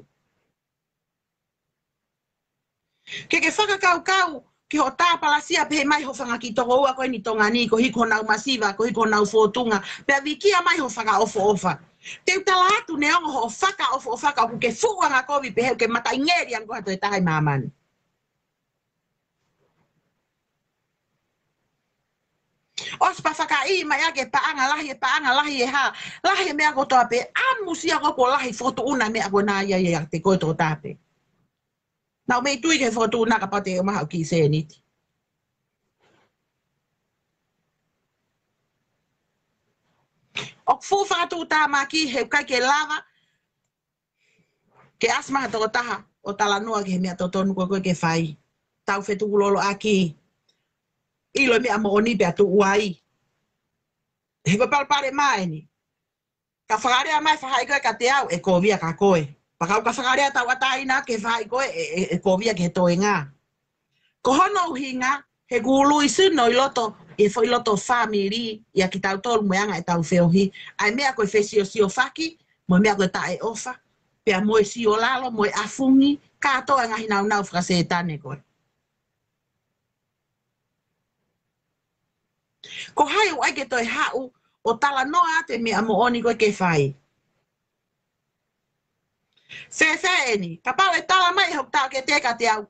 Ke ke fakakaukau ki hoʻo tāpalasia pehē mai ho fanga kiʻi tokoua ko eni Tonga ni, koeʻuhi ko honau masiva, koeʻuhi ko honau fōtunga, pea vikia mai ho fakaʻofoʻofa. Te u tala atu neongo hoʻo fakaʻofoʻofa ka ʻoku ke fuʻu anga kovi pehē ʻoku ke mataʻingeli ange ko ha toe taha ʻi māmani. ʻOsi pea fakaʻī mai ʻa e paʻanga lahi, e paʻanga lahi e hā, lahi e meʻa kotoa pē, ʻamusia koe kuo lahi fokotuʻuna e meʻa ko ena ia ʻiate koe tokotaha pē. Naʻa ku mei tui ke fokotuʻuna kapau te u maʻu haʻo kiʻi sēniti. ʻOku fuʻu fakatuʻutāmaki he ʻikai ke lava ke ʻasi mai ha tokotaha ʻo talanoa ki he meʻa totonu ko ē ke fai. Tau fetukuloloʻaki, ʻilo e meʻa moʻoni pea tuʻu ai. He ko e palopalema eni. Ka fakalea mai e faʻahi ko ē kiate au, ʻe kovi ia kia koe. Pea kapau ka fakalea tauʻatāina ki he faʻahi ko ē, ʻe, ʻe, ʻe kovi ia ki he toenga. Ko hono ʻuhinga, he ʻoku ului sino ʻi loto, ʻi he foʻi loto fāmili, ʻia kitautolu mo e anga ʻetau feohi. ʻA e meʻa ko e fesiosiofaki, mo e meʻa ko e taʻeʻofa, pea mo e sio lalo, mo e ʻafungi, kātoa e ngaahi nāunau fakasētane ko ē. Ko hai ʻoku ʻai ke toe haʻu ʻo talanoa atu e meʻa moʻoni ko ē ke fai. Fēfē eni, kapau ʻe tala mai hoku taʻokete kiate au,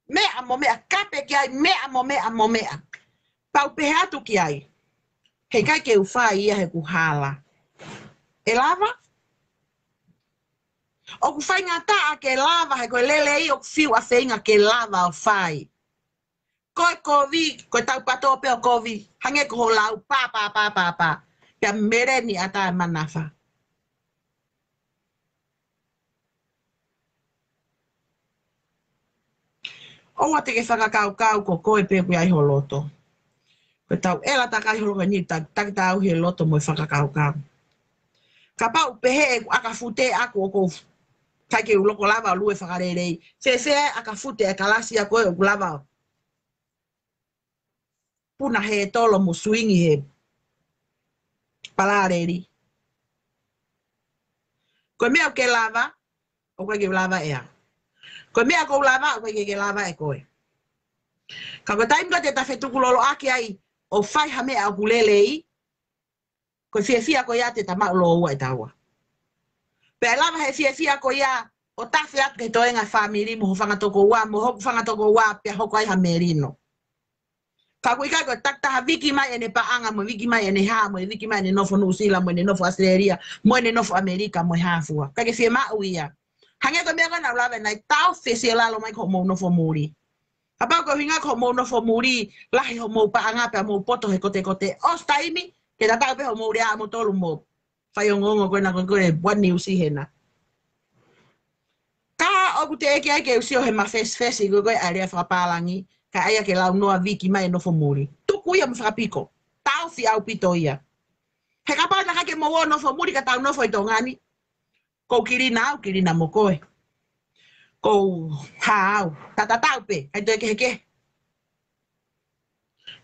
meʻa mo meʻa, kape ki ai, meʻa mo meʻa mo meʻa. Pea u pehē atu ki ai, heʻikai ke u fai ia he ʻoku hala. ʻE lava? ʻOku faingataʻa ke lava, he ko e lelei ʻoku fiu ʻa e feinga ke lava ʻo fai. Ko e kovi, ko e taupato pē ʻo kovi, hangē ko hoʻo lau, pā, pā, pā, pā, pā. Pea meleni ʻa e manafa. ʻOua te ke fakakaukau ko koe pē ʻoku ʻi ai ho loto. Ko e tau ʻela takai holo ko eni ta-, takitaha he loto mo e fakakaukau. Kapau pehē ʻe ʻakafute ʻaku ʻoku ʻikai ke u loko lava ʻo lue fakalelei. Fēfē ʻakafute e kalasi ʻaku ʻoku lava ʻo puna he tolo mo suingi he palaleli. Ko e meʻa ʻoku ke lava, ʻoku ʻikai ke u lava ʻe au. Ko e meʻa ʻoku ou lava, ʻoku ʻikai ke ke lava ʻe koe. Ka ko e taimi ko ē te ta fetukuloloʻaki ai, ʻo fai ha meʻa ʻoku lelei, ko e fiefia ko ia te ta maʻu lōua ʻe taua. Pea ʻe lava he fiefia ko ia, ʻo tafe atu ki he toenga fāmili mo ho fanga tokoua, mo hoku fanga tokoua, pea hoko ai ha melino. Ka ʻoku ʻikai ko e takitaha viki mai ʻene paʻanga, mo viki mai ʻene hā, mo viki mai ʻene nofo Nuʻusila, mo ʻene nofo ʻAositelēlia, mo ʻene nofo ʻAmelika, mo e hā fua. ʻIkai ke fiemaʻu ia. Hangē ko e meʻa ko ē naʻa ku lave ʻanenai, tau fesiolalo mai ko hoʻomou nofo muli. Kapau ko e ʻuhinga ko hoʻomou nofo muli, lahi hoʻomou paʻanga pea mou poto he kotekote. ʻOsi taimi, ke tatau pē hoʻomou lea ʻa moutolu mo faiongoongo ko ena ko ē ko e One News ʻi hena. Ka ʻoku teʻeki ai ke u sio he mafesifesi ko ē ko e ʻa e lea fakapālangi, ka ʻai ia ke launoa viki mai e nofo muli. Tuku ia mo fakapiko. Taʻofi ʻaupito ia. He kapau naʻe ʻikai ke mou ō nofo muli ka tau nofo ʻi Tonga ni. Ko e kilina au, kilina mo koe. Ko e hā au. Tatatau pē, ʻikai toe kehekehe.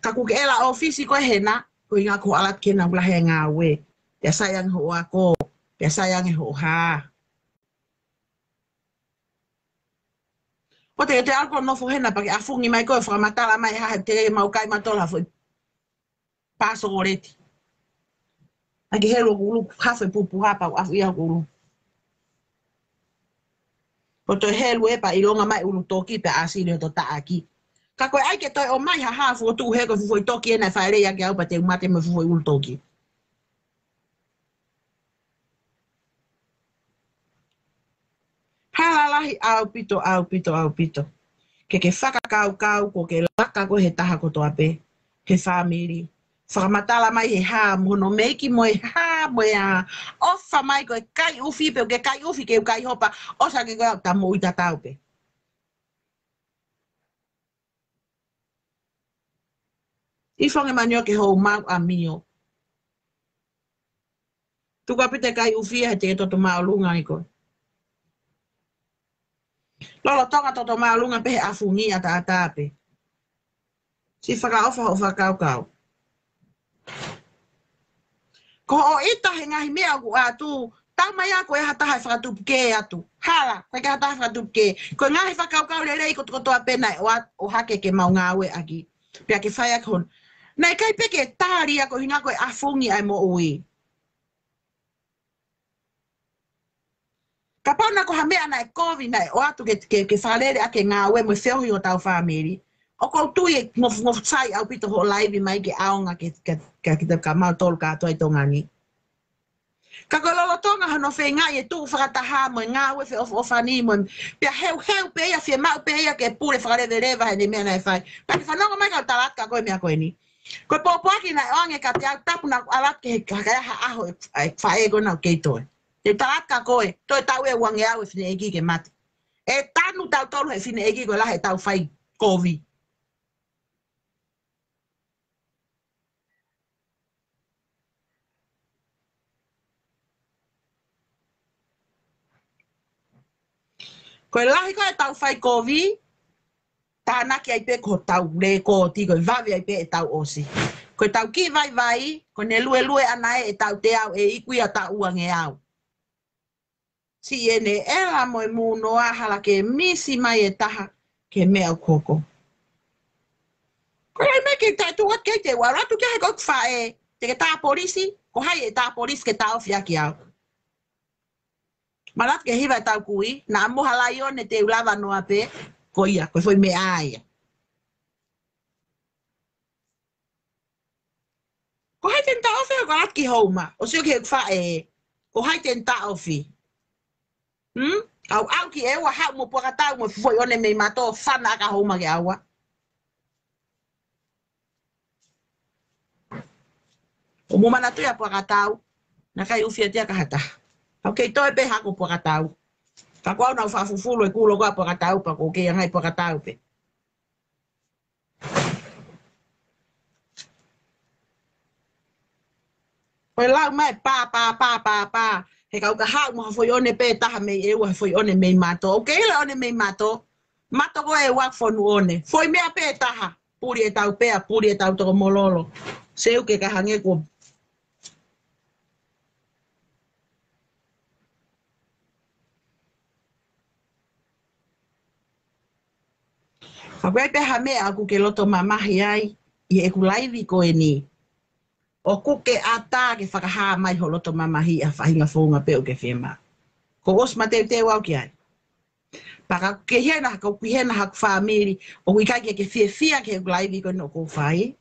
Ka ʻoku ke ʻela ʻōfisi ko ē hena, ko e ʻuhinga ko e ʻalu atu ki hena ʻoku lahi e ngāue. Pea sai ange hoʻo ako, pea sai ange hoʻo hā. ʻOua te ke toe ʻalu koe ʻo nofo hena pea ke ʻafungi mai koe ʻo fakamatala mai ha he te mau kai matola foʻi pā sokoleti. ʻAi ke helu hoku ʻulu, hafo e pupuha pea u ʻafu ia hoku ʻulu. ʻo toe helu ē pea ʻilonga mai ʻulu toki pea ʻāsili hoto taʻaki. Ka ko e ʻai ke toe ʻomai ha hā fokotuʻu he ko e fuʻu foʻi toki ē naʻe fai lelei ʻaki au pea te u mate mo e fuʻu foʻi ʻulu toki. Hala lahi ʻaupito, ʻaupito, ʻaupito. Ke ke fakakaukau kuo ke laka koe he taha kotoa pē, he fāmili. Fakamatala mai he hā, mo hono meiki mo e hā, mo e hā. ʻOfa mai ko e kai ʻufi pē, ʻoku ke kai ʻufi ke u kai hopa, ʻosi ange ko e ta moʻui tatau pē. ʻIfonge manio ke hou mau ʻamio. Tuku ʻaupito e kai ʻufi ia he te ke toto māʻolunga ai koe. Lolotonga toto māʻolunga pē he ʻafungi ʻataʻatā pē. Siʻi fakaʻofa hoʻo fakakaukau. Ko hoʻo ʻita he ngaahi meʻa ʻoku ʻatu, tau mai ʻa ko e ha taha e fakatupu kē atu. Hala, ko e ke ha taha fakatupu kē. Ko e ngaahi fakakaukau lelei kotokotoa pē naʻe ʻoa-, ʻohake ke mau ngāueʻaki. Pea ke fai ʻaki hono. Naʻe ʻikai pē ke tali ia ko e ʻuhinga ko e ʻafungi ʻa e moʻui. Kapau naʻe ko ha meʻa naʻe kovi naʻe ʻoatu ke, ke, ke fakalele ʻaki e ngāue mo e feohi ʻo hotau fāmili. ʻOku ou tui e ngofu, ngofu sai ʻaupito hoʻo laivi mai ke ʻaonga ke, ke, ke, ke, ka mau tolu kātoa ʻi Tonga ni. Ka ko e lolotonga hono feingaʻi e tuʻu fakataha mo e ngāue feʻofoʻofani mo e pea heuheu pē ia, fiemaʻu pē ia ke pule fakaleveleva heʻene meʻa naʻe fai. Ka ke fanongo mai kau tala atu kia koe e meʻa ko eni. Ko e pōpoaki naʻe ʻoange kiate au tapu naʻa ku ʻalu atu ki he, ka, ka ʻi ai ha ʻaho e, e faʻē ko ena ʻoku kei toe. Te u tala atu kia koe, toe taʻu ʻe uangeau e fineʻeiki ke mate. ʻE tanu tautolu he fineʻeiki ko e lahi ʻetau fai kovi. Ko e lahi ko ē ʻetau fai kovi, tānaki ai pē ko hotau lēkooti, ko e vave ai pē ʻetau ʻosi. Ko ʻetau kiʻi vaivai, ko ʻene luelue ʻana ē ʻetau teau ʻe iku ia taʻu uangeau. Siʻi ʻene ʻela mo e mūnoa hala ke misi mai e taha ki he meʻa ʻoku hoko. Ko e lahi meʻa ke taʻetuʻu atu ki ai te u ʻalu atu ki ai he ko ʻeku faʻē, te ke tā polisi, ko hai ʻe tā polisi ke taʻofi ʻaki au. Manatu ke hiva ʻetau kui, naʻa moha laione te u lava noa pē, ko ia, ko e foʻi meʻa ia. Ko hai te ne taʻofi, ko ʻalu atu ki houma, ʻo sio ki heʻeku faʻē, ko hai te ne taʻofi. Hmm? ʻAuʻau ki ʻEua haʻu mo Puakatau mo e fuʻu foʻi ʻone mei mato, fana ʻaki houma ke ʻaua. ʻOku mou manatuʻi ʻa Puakatau, naʻe ʻikai ʻufi ʻiate ia ki ha taha. ʻOku kei toe pē hako Puakatau. Ka ko au naʻa ku fakafufulu e kulo ko ē ʻa Puakatau pea ʻoku ou kei ʻangai Puakatau pē. Ko e lau mai pā, pā, pā, pā, pā. He kau ka haʻu mo ha foʻi ʻone pē taha mei ʻEua, ha foʻi ʻone mei mato. ʻOku kei ʻilo e ʻone mei mato. Mato ko ē ʻEua fonu ʻone. Foʻi meʻa pē taha. Puli ʻetau pea, puli ʻetau toko mololo. Seuke ka hangē ko Ka ko e pē ha meʻa ʻoku ke loto mamahi ai ʻi heʻeku laivi ko eni. ʻOku ke ʻatā ke fakahā mai ho loto mamahi ʻa e faʻahinga founga pē ʻoku ke fiemaʻu. Kuo ʻosi mateuteu au ki ai. Pea ka ke hena, ka ʻoku hena haku fāmili, ʻoku ʻikai ke ke fiefia ki heʻeku laivi ko eni ʻoku ou fai.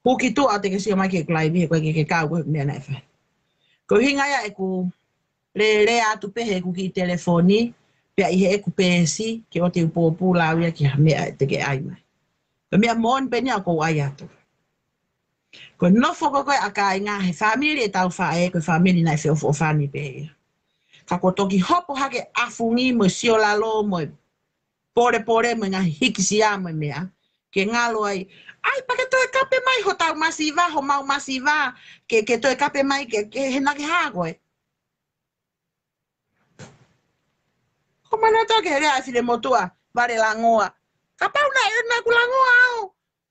Huki tuʻa te ke sio mai ki heʻeku laivi, he ko e ke ke kau ko e meʻa naʻe fai. Ko e ʻuhinga ia ʻeku lele atu pē heʻeku kiʻi telefoni, pea ʻi heʻeku peesi, ke ʻoua te u pōpula au ia ki ha meʻa te ke ʻai mai. Ko e meʻa moʻoni pē eni ia ʻoku ou ʻai atu. Ko e nofo ko ē ʻa e kāinga he fāmili ʻetau faʻē, ko e fāmili naʻe feʻofoʻofani pē ia. Ka kuo toki hopo hake ʻafungi mo e siolalo mo e polepole mo e ngaahi hikisia mo e meʻa, ke ngalo ai. ʻAi, pea ke toe kape mai hotau masiva, homau masiva, ke, ke toe kape mai, ke, ke hena ke hā koe. Ko manatu ke lea ʻa e finemotuʻa, vale langoa. Kapau naʻe ʻi ai ʻeku langoa au,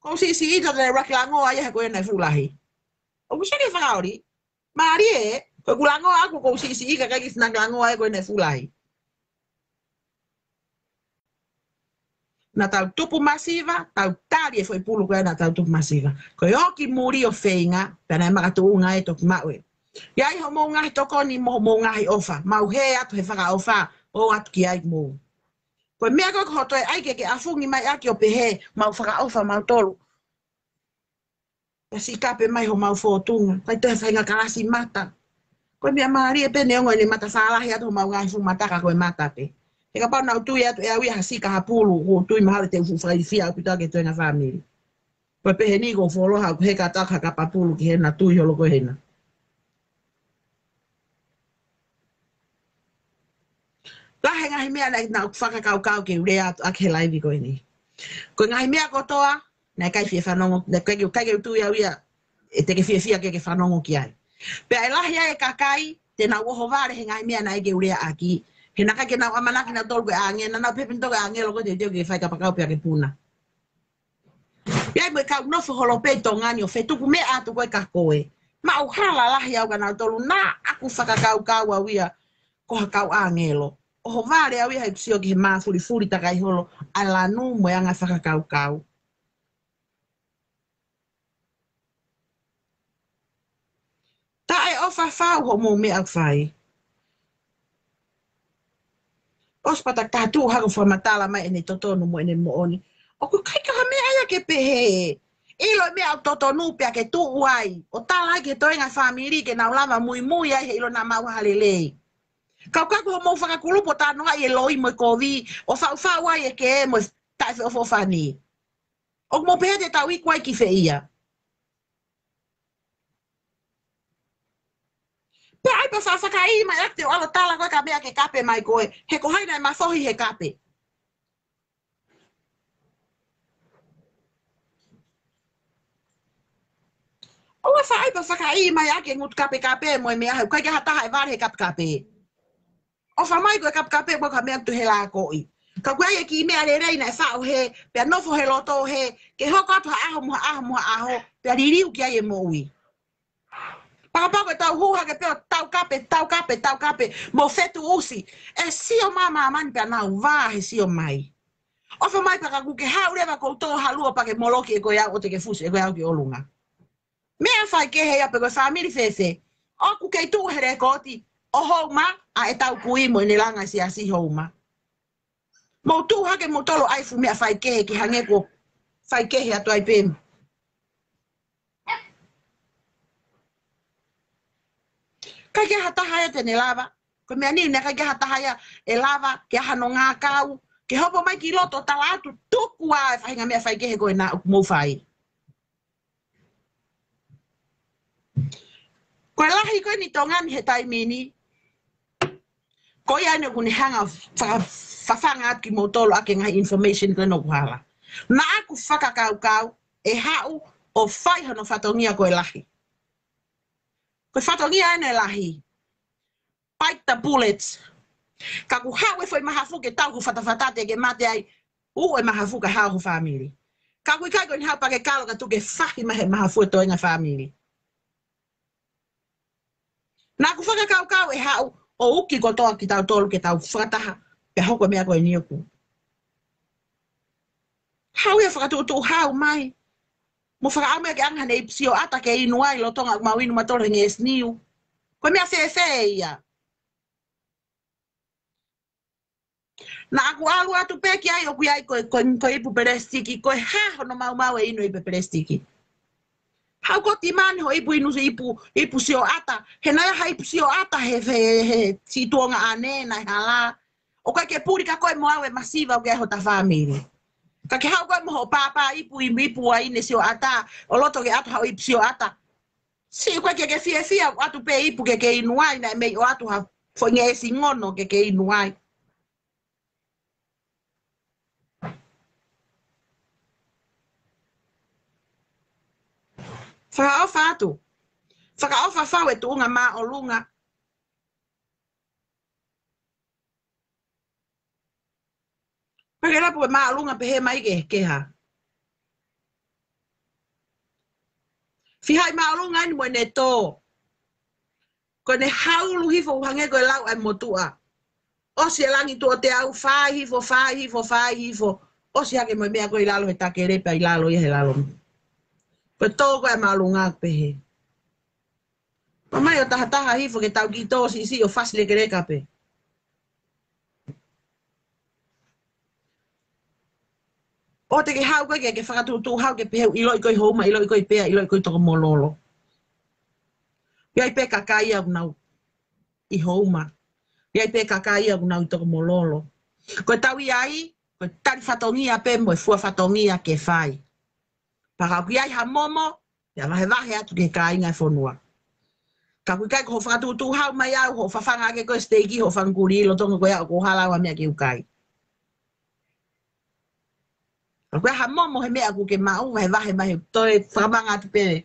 ʻoku ou siʻisiʻi ʻi he ʻuluaki langoa ia he ko ia naʻe fuʻu lahi. ʻOku seke fakaoli. Mālie, ko ʻeku langoa ʻaʻaku ʻoku ou siʻisiʻi ka ʻikai ke sina langoa ia ko ia naʻe fuʻu lahi. Naʻa tau tupu masiva, tau tali e foʻi pulu ko ia naʻa tau tupu masiva. Ko e ō ki muli ʻo feinga, pea naʻe makatuʻunga ʻe toki maʻu ē. ʻI ai hoʻomou ngaahi tokoni mo hoʻomou ngaahi ʻofa, mau hē atu he fakaʻofa, ʻOatu ki ai mo. Ko e meʻa ko ē ko hoʻo toe ʻai ke ke ʻafungi mai ʻaki ʻo pehē, mau fakaʻofa mautolu. Ka siʻi kape mai homau fōtunga, kai toe faʻahinga kalasi mata. Ko e meʻa mālie pē neongo ʻene mata fālahi atu homau ngaahi fuʻu mata ka ko e mata pē. He kapau naʻa ku tui atu ʻe au ia ha sika ha pulu, ʻoku ou tui mahalo te u fuʻu fakailifia ʻaupito ʻa e toenga fāmili. Ko e pehē ni ko e fuoloa ha ʻoku heka atu ha kapa pulu ki hena tui holo ko hena. Lahi e ngaahi meʻa naʻa, naʻa ku fakakaukau ke u lea atu ʻaki he laivi ko eni. Ko e ngaahi meʻa kotoa, naʻe ʻikai fie fanongo, naʻe ʻikai ke, ʻikai ke u tui au ia, ʻe te ke fiefia ke ke fanongo ki ai. Pea ʻe lahi ai e kakai, te nau ʻohovale he ngaahi meʻa naʻe ʻikai ke u lea ʻaki. He naʻe ʻikai ke nau ʻamanaki nautolu ko e ʻāngelo, naʻa nau pehē pē nautolu ko e ʻāngelo ko ē te u teu ke fai kapakau pea ke puna. Pea mo e kau nofo holo pē ʻi Tonga ni ʻo fetuku meʻa atu ko ē kia koe. Maʻu hala lahi au kia nautolu naʻa ku fakakaukau au ia ko ha kau ʻāngelo. ʻOhovale au ia he ʻeku sio ki he mafulifuli takai holo ʻa e lanu mo e anga fakakaukau. Taʻeʻofa fau hoʻomou meʻa ʻoku fai. ʻOsi pē taʻu taha tuʻu hake ʻo fakamatala mai ʻene totonu mo ʻene moʻoni. ʻOku ʻikai ko ha meʻa ia ke pehē. ʻIlo e meʻa ʻoku totonu pea ke tuʻu ai. ʻO tala ai ki he toenga fāmili ke nau lava muimui ai he ʻilo naʻa mau ʻi ha lelei. Ka ʻoku ʻikai ko hoʻomou fakakulupu ʻo talanoaʻi e loi mo e kovi. ʻO faufau ai e kē mo e taʻefeʻofoʻofani. ʻOku mou pehē te tau iku ai ki fē ia. Pea ʻai pē fafakaʻi mai ʻaki te u ʻalu ʻo tala ko ē ka meʻa ke kape mai ko ē. He ko hai naʻe mafohi he kape. ʻOua faʻa ʻai pē fakaʻi mai ʻaki e ngutu kapekape mo e meʻa he ʻoku ʻikai ke ha taha ʻe vale he kapekape. ʻOfa mai ko e kapekape mo e ka meʻa tu he lākoʻi. Ka ko e ʻai e kiʻi meʻa lelei naʻe faʻo he, pea nofo he loto he, ke hoko atu ha ʻaho mo ha ʻaho mo ha ʻaho, pea liliu ki ai e moʻui. Pea kapau ko e tau hū hake pē ʻo tau kape, tau kape, tau kape, mo fetuʻusi. ʻE sio mai māmani pea nau vā he sio mai. ʻOfa mai pea ka kuo ke haʻu leva ʻoku ou tō ha lua pea ke moloki ʻe koe au ʻo te ke fusi ʻe koe au ki ʻolunga. Meʻa faikehe ia pe ko e fāmili fēfē. ʻOku kei tuʻu he lēkooti ʻo Houma, ʻa e tau kui mo ʻene langa e siasi Houma. Mou tuʻu hake moutolu ʻo ʻai e fuʻu meʻa faikehe ke hangē kuo faikehe atu ai pē. ʻIkai ke ha taha ia te ne lava. Ko e meʻa ni, naʻe ʻikai ke ha taha ia ʻe lava, ke ʻai hano ngākau, ke hopo mai ki loto tala atu, tuku ā e faʻahinga meʻa faikehe ko ena ʻoku mou fai. Ko e lahi ko eni ʻi Tonga ni he taimi ni, ko ia eni ʻoku ne hanga fa-, fafanga atu kimoutolu ʻaki e ngaahi information ko ena ʻoku hala. Naʻa ku fakakaukau, ʻe haʻu ʻo fai hono fatongia ko e lahi. Ko e fatongia eni e lahi. Bite the bullet. Ka kuo haʻu e foʻi mahafu ke tau ho fatafata te ke mate ai, uʻu e mahafu kae hao ho fāmili. Ka ʻoku ʻikai ko eni haʻu pea ke kalo ka tuku ke fahi mai he mahafu e toenga fāmili. Naʻa ku fakakaukau ʻe haʻu ʻo uki kotoa kitautolu ke tau fakataha, pea hoko e meʻa ko eni ʻoku. Haʻu ia fakatuʻutuʻu hau mai. Mo fakaʻamu ia ke ʻai haʻane ipu sioʻata ke inu ai lolotonga ʻoku mau inu mautolu he ngeʻesi niu. Ko e meʻa fēfē ia. Naʻa ku ʻalu atu pē ki ai ʻoku ʻi ai ko e, ko e, ko e ipu pelesitiki, ko e hā hono maumau e inu e ipu pelesitiki. Haʻu ʻo timani ho ipu inu, ipu, ipu sioʻata. He naʻe ʻi ai ha ipu sioʻata he, he, he, he siʻi tuongaʻane naʻe hala. ʻOku ʻikai ke puli kia koe mo au e masiva ʻoku ʻi ai hota fāmili. Ka ke haʻu koe mo hoʻo pāpā ipu, ipu, ipu ʻa e inu sioʻata, ʻo loto ke ʻatu haʻo ipu sioʻata. Siʻi ʻoku ʻikai ke ke fiefia ʻoku ʻatu pē ipu ke ke inu ai, naʻe mei ʻoatu ha foʻi ngeʻesi ngono ke ke inu ai. Fakaʻofa atu. Fakaʻofa fau e tuʻunga māʻolunga. Pea ke lapu e māʻolunga pehē mai ke, ke hā. Fiha e māʻolunga eni mo ʻene tō. Ko ʻene haulu hifo ʻo hangē ko e lau ʻa e motuʻa. ʻOsi e langi tuʻo teau, fai hifo, fai hifo, fai hifo. ʻOsi hake mo e meʻa ko ē ʻi lalo he takele pea ʻi lalo ia he lalo. Ko e tō ko ē ʻa e māʻolunga pehē. Pea mai ʻo tahataha hifo ke tau kiʻi tō siʻisiʻi ʻo fasi lekeleka pē. ʻOua te ke haʻu koe ke, ke fakatuʻutuʻu haʻu ke pehē ʻiloʻi koe ʻi Houma, ʻiloʻi koe ʻi Pea, ʻiloʻi koe ʻi Tokomololo. ʻI ai pē kakai ʻoku nau ʻi Houma. ʻI ai pē kakai ʻoku nau ʻi Tokomololo. Ko e tau ʻi ai, ko e tali fatongia pē mo e fua fatongia ke fai. Pea ka ʻoku ʻi ai ha momo, pea vahevahe atu ki he kāinga e fonua. Ka ʻoku ʻikai ko hoʻo fakatuʻutuʻu haʻu mai au, hoʻo fafanga ake koe siteiki, hoʻo fanga kulī, lolotonga ko ia ʻoku ou hala au ha meʻa ke u kai. Ka ʻoku ʻi ai ha momo he meʻa ʻoku ke maʻu, vahevahe mai he toe fakamanga atu pē.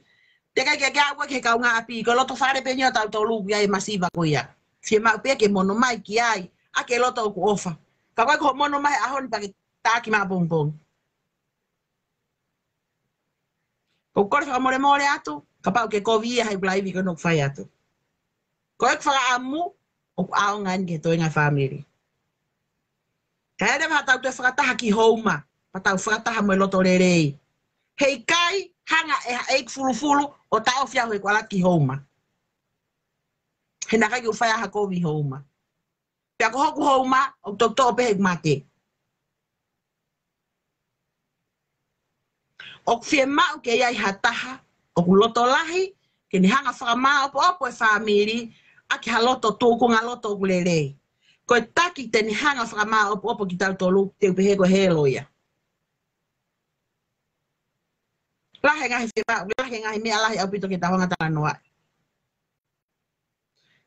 Teʻeki ke ke aʻu ki he kaungāʻapi, ko e loto fale pē eni ʻo tautolu ʻoku ʻi ai e masiva ko ia. Fiemaʻu pē ke mono mai ki ai, ʻa e loto ʻoku ʻofa. Ka ʻoku ʻikai ko hoʻo mono mai he ʻaho ni pea ke taki maʻapongipongi. ʻOku ou kole fakamolemole atu, kapau ʻoku ke kovi ia he ʻeku laivi ko eni ʻoku fai atu. Ko ʻeku fakaʻamu, ʻoku ʻaonga eni ki he toenga e fāmili. Kae ʻoua leva ha tau toe fakataha ki Houma, pea tau fakataha mo e loto lelei. Heʻikai hanga ʻe ha ʻeikifulufulu ʻo taʻofi au he kuo ʻalu atu ki Houma. He naʻe ʻikai ke u fai ha kovi ʻi Houma. Pea ko hoku Houma, ʻoku toʻotoʻo pē heʻeku mate. ʻOku fiemaʻu ke ʻi ai ha taha ʻoku loto lahi, ke ne hanga ʻo fakamāʻopoʻopo e fāmili, ʻaki ha loto tūkunga loto ʻoku lelei. Ko e taki te ne hanga ʻo fakamāʻopoʻopo kitautolu, te u pehē ko e hē loia. Lahi e ngaahi fiemaʻu, lahi e ngaahi meʻa lahi ʻaupito ke tau hanga ʻo talanoa.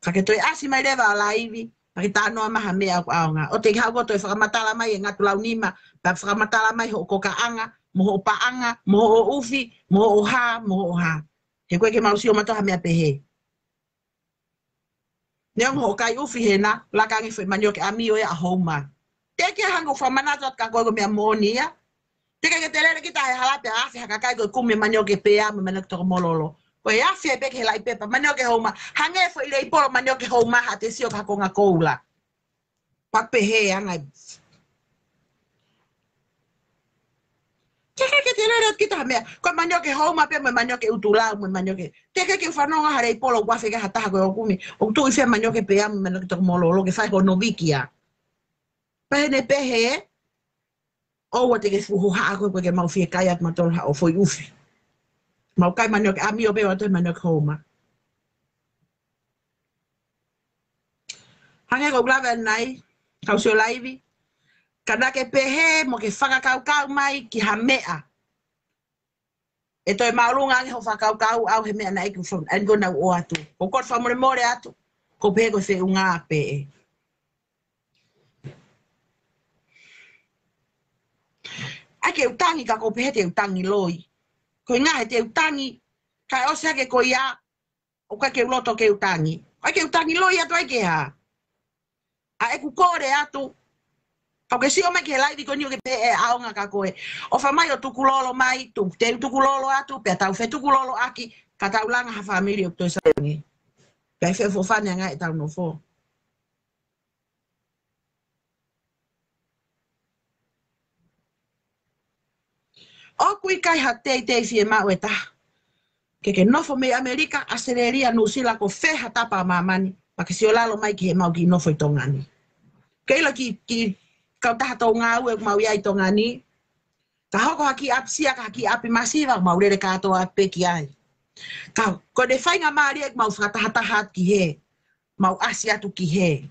Ka ke toe ʻasi mai leva ʻo laivi, pea ke talanoa mai ha meʻa ʻoku ʻaonga. ʻOua te ke haʻu koe ʻo toe fakamatala mai e ngatu launima, pea fakamatala mai hoʻo kokaʻanga, mo hoʻo paʻanga, mo hoʻo ʻufi, mo hoʻo hā, mo hoʻo hā. He ʻoku ʻikai ke mau sio mautolu ha meʻa pehē. Neongo hoʻo kai ʻufi hena, laka ange foʻi manioke ʻamio ia ʻa Houma. Teʻeki ai hanga ʻo fakamanatu atu kia koe ko e meʻa moʻoni ia. Teʻeki ke te lele kita he hala pea afe ha kakai ko e kumi e manioke Pea mo e manioke Tokomololo. Ko e afe pē ki he laʻi pepa manioke Houma. Hangē foʻi leipolo manioke Houma haʻate sio ki ha konga koula. Pea pehē ange. Teʻeki ke te lele kita ha meʻa. Ko e manioke Houma pē mo e manioke ʻUtulau mo e manioke. Teʻeki ke u fanongo ha leipolo ʻoku afe ki ha taha ko e ʻo kumi. ʻOku tuʻu ʻi fē manioke Pea mo e manioke Tokomololo ke fai hono viki ia. Pea ʻi heʻene pehē, ʻoua te ke fuhu haʻa koe, ʻoku ʻikai ke mau fiekaia atu mautolu ha ʻo foʻi ʻufi. Mau kai manioke ʻamio pē mautolu he manioke Houma. Hangē ko ʻeku lave ʻanenai, kau sio laivi. Ka naʻa ke pehē mo ke fakakaukau mai ki ha meʻa. ʻE toe māʻolunga ange hoʻo fakakaukau ʻau he meʻa naʻe ʻikai ke u fon-, ʻa eni ko ʻeku ʻoatu. ʻOku ou kole fakamolemole atu, ʻoku ou pehē ko e feʻunga pē ē. ʻAi ke u tangi ka ʻoku ou pehē te u tangi loi. Ko e ʻuhinga he te u tangi, kae ʻosi hake ko ia, ʻoku ʻikai ke u loto ke u tangi. ʻAi ke u tangi loi atu ai ke hā. ʻA ʻeku kole atu. Ka ʻoku ke sio mai ki he laivi ko eni ʻoku ke pehē ʻe ʻaonga kia koe. ʻOfa mai ʻo tukulolo mai, tu-, te u tukulolo atu, pea tau fetukulolo ʻaki, ka tau langa ha fāmili ʻoku toe sai ange. Pea ʻe feʻofoʻofani ange ʻetau nofo. ʻOku ʻikai ha teitei fiemaʻu ʻe taha ke ke nofo mei ʻAmelika, ʻAositelēlia, Nuʻusila, ko fē ha tapa ʻo māmani, pea ke sio lalo mai ki heʻemau kiʻi nofo ʻi Tonga ni. Ke ʻilo ki, ki he kautaha Tonga ʻoku mau ʻi ai ʻi Tonga ni, ka hoko ha kiʻi ʻapisia, ka ha kiʻi ʻapi masiva, mau lele kātoa pē ki ai. Ka ko e faingamālie ʻoku mau fakatahataha atu ki hē, mau ʻasi atu ki hē.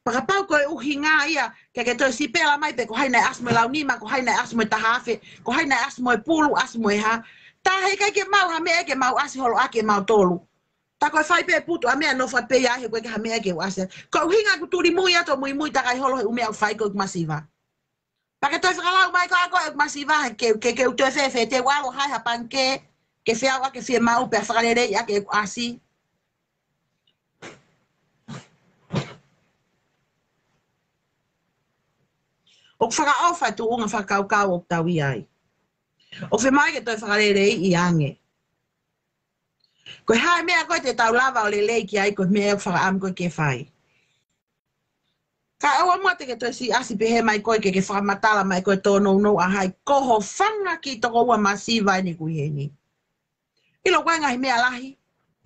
Pea kapau ko e ʻuhinga ia, ke ke toe sipela mai pē ko hai naʻe ʻasi mo e launima, ko hai naʻe ʻasi mo e taha afe, ko hai naʻe ʻasi mo e pulu, ʻasi mo e hā. Tā heʻikai ke maʻu ha meʻa ke mau ʻasi holo ʻaki ʻe mautolu. Tā ko e fai pē putu ʻa meʻa nofo pē ia he ʻoku ʻikai ke ha meʻa ke u ʻasi. Ko e ʻuhinga ʻeku tuli mui atu ʻo muimui takai holo he ʻū meʻa ʻoku fai ko ʻeku masiva. Pea ke toe fakalau mai ko ā ko ʻeku masiva ke, ke, ke u toe fēfē, te u ʻalu ʻo hae ha pangikē, ke feau ʻaki e fiemaʻu pea fakaleleiʻi ʻaki ʻeku ʻasi. ʻOku fakaʻofa e tuʻunga fakakaukau ʻoku tau ʻi ai. ʻOku fiemaʻu ke toe fakaleleiʻi ange. Ko e hā e meʻa ko ē te tau lava ʻo lelei ki ai, ko e meʻa ʻoku fakaʻamu ko ē ke fai. Kae ʻoua muʻa te ke toe siʻi ʻasi pehē mai koe ke ke fakamatala mai ko e tōnounou ʻa hai, ko ho fanga kiʻi tokoua masiva eni ʻoku ʻi heni. ʻIlo ko e ngaahi meʻa lahi,